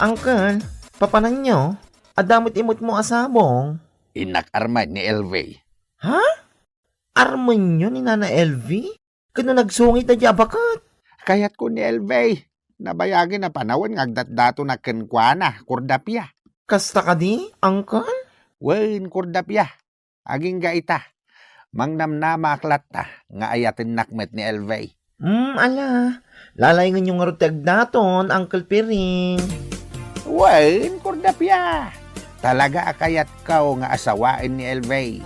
Uncle, papananyo? Adda met imutmo a sabong? Innak armen ni Elvie. Ha? Armenyo ni Nana Elvie? Ket no nagsungit daydiay a baket? Kayatko ni Elvie. Nabayagen a panawen nga agdatdatonak kenkuana, Kordapia. Kasta kadi, Uncle? Wen, Kordapia. Agingga ita. Mangnamnamaak latta nga ayatennak met ni Elvie. Hmm, ala. Lalaingenyo ngarud ti agdaton, Uncle Piring. Wen, Kordapia. Talaga a kayatko nga asawaen ni Elvie.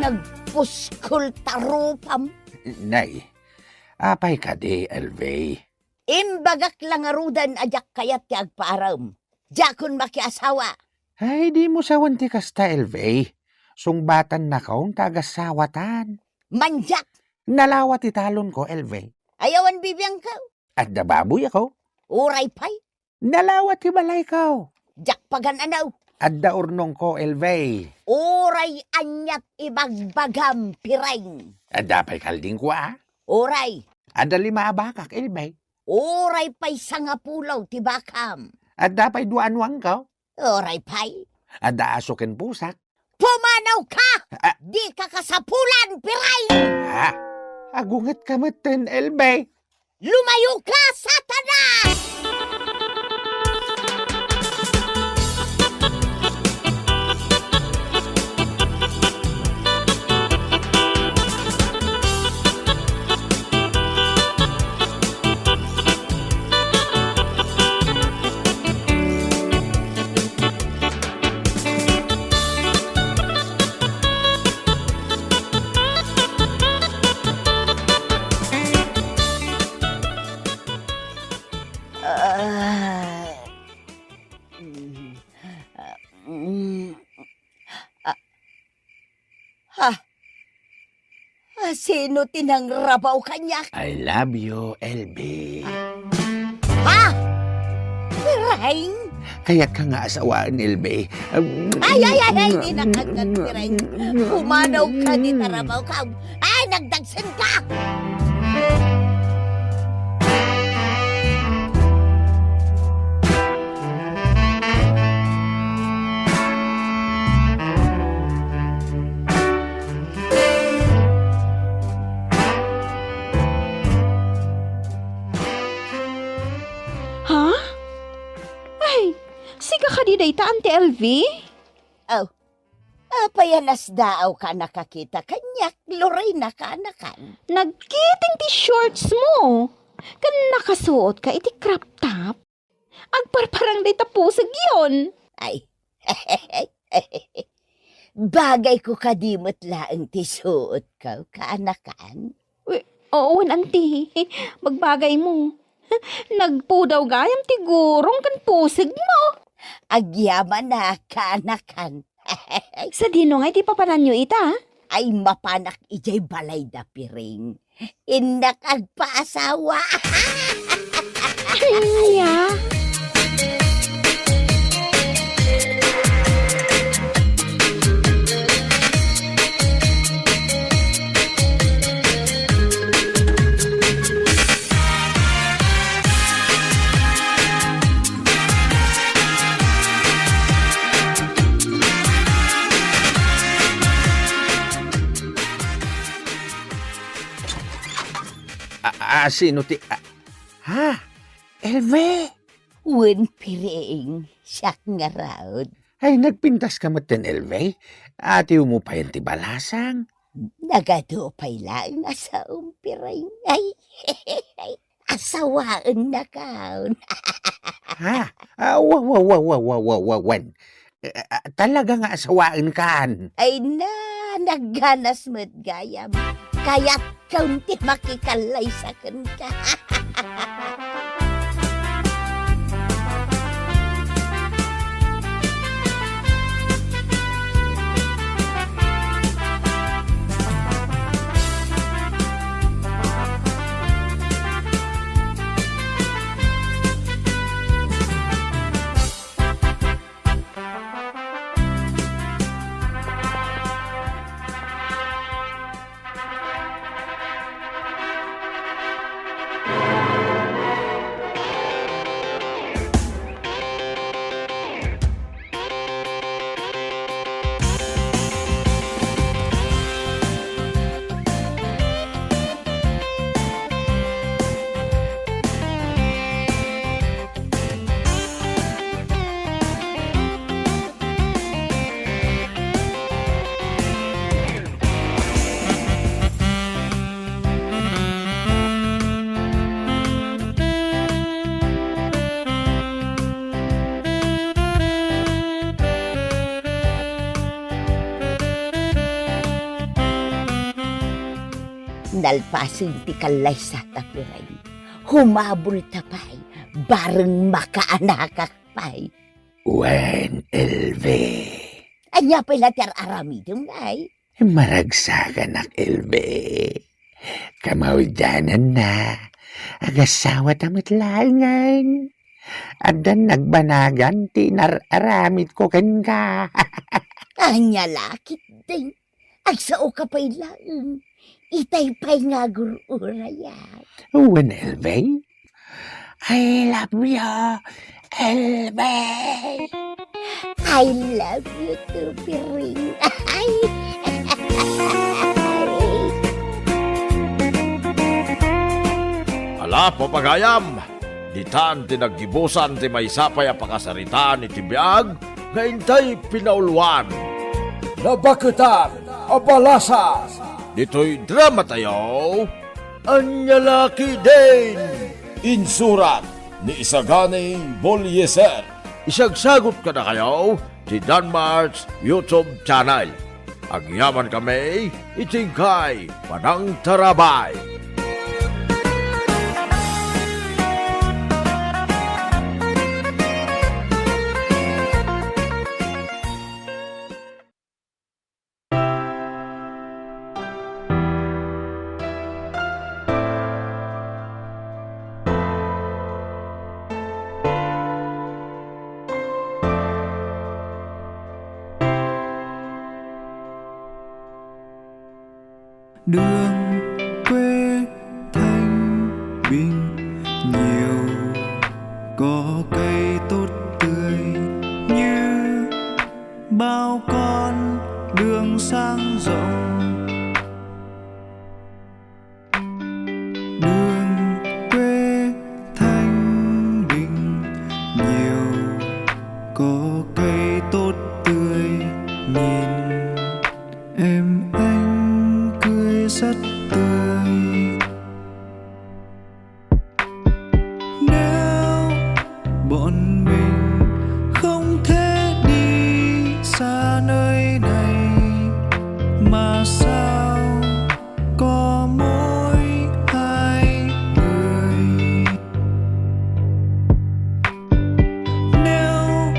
Agpuskol ta rupam. Nay, apay kadi, Elvie? Imbagak la ngaruden a diak kayat ti agpaarem. Diakon makiasawa. Ay, dimo sawen ti kasta, Elvie. Sungbatannakon ta agasawatan. Mandiak! Nalawa ti talonko, Elvie. Ayawan bibiangko. Adda baboyko. Uray pay. Nalawa ti balayko. Diak pagan-anaw. Adda urnongko, Elvie. Uray aniat ibagbagam, Pireng. Adda pay kaldingko, a? Uray. Adda lima a bakak, Elvie. Uray pay sangapulo ti bakam. Adda pay dua a nuangko. Uray pay. Adda aso ken pusak. Pumanawka! Ah. Dika kasapulan, Pireng! Ha? Agungetka metten, Elvie. Lumayoka, Satanas! Ah. Mm. Ah, mm. Ah. Ha? Ah, sino ti nangrabaw kaniak? I love you, Elvie. Ha? Pireng? Kayatka nga asawaen, Elvie. Ay, ay, ay, ay, di na kagad, Pireng. Pumanawka, di ta rabawka. Ay, nagdagsenka! Ha? Ay, sika kadi dayta, Auntie Elvie? Oh, apay a nasdaawka a nakakita kaniak, Lorena, kaanakan? Nagkiting ti shorts mo. Ken nakasuotka iti crop top. Agparparang dayta pusegyon. Ay. Bagayko kadi met laeng ti suotko, kaanakan? Wi-, oo, wen, Auntie. Bagbagaymo. Nagpudaw gayam ti gurong ken pusegmo. Agyamanak, kaanakan. Sadino ngay ti papananyo ita? Ay, mapanak idiay balayda, Pireng. Innak agpaasawa. Ania? A, a, sino ti, a, ha? Elvie? Wen, Pireng, siak ngarud. Ay, nagpintaska metten, Elvie? Atiwmo payen ti balasang? Nagadu pay laeng a saom, Pireng. Ay, asawaennakon. Ha? Ah, wa, wa, wen. Eh, ah, talaga nga asawaenkan. Ay na, nagganas met gayam. Kayatkon ti makikallaysa kenka. Nalpasen ti kallaysata, Piring. Humabol ta pay, bareng makaanakak pay. Wen, Elve. Ania pay la ti ar-aramidem, Nay? Maragsakanak, Elve. Kamaudiananna, agasawata met laengen. Addan nagbanagan ti inar-aramidko kenka. Ania la ketdin? Agsaoka pay laeng. Itay pay nga agur-urayak. Wen, Elve? I love you, Elve. I love you too, Piring. Ala, papagayam, ditan ti naggibusan ti maysa pay a pakasaritaan iti biag nga intay pinauluan. Nabaketan a balasang. Ditoy dramatayo, Ania la ketdin? Insurat ni Isagani Bolieser. Isagsagut kadakayo ti Danmark's YouTube channel. Agyamankami iti inkay panangtarabay. Đường quê Thái Bình nhiều, có cây tốt tươi như bao con đường sang rộng. Đường quê Thái Bình nhiều, có cây tốt tươi, nhìn em anh cười rất tươi. Nếu bọn mình không thể đi xa nơi này, mà sao có mỗi hai người? Nếu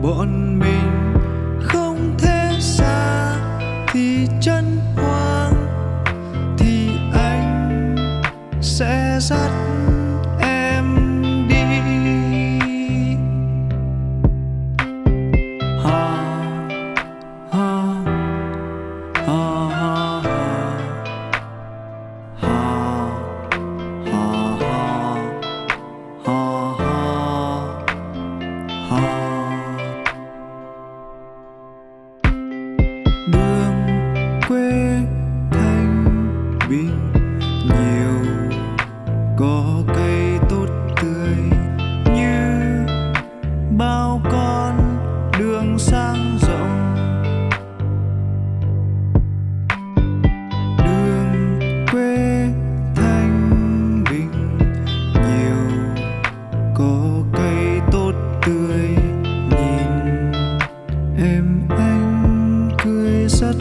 bọn mình không thể xa thị trấn Hoang, thì anh sẽ dắt em đi. Ha, ha, ha, ha, ha. Ha, ha, ha, ha, ha, ha. Đường quê Thái Bình nhiều, có cây tốt tươi như bao con đường sang rộng. Đường quê Thái Bình nhiều, có cây tốt tươi, nhìn em anh cười rất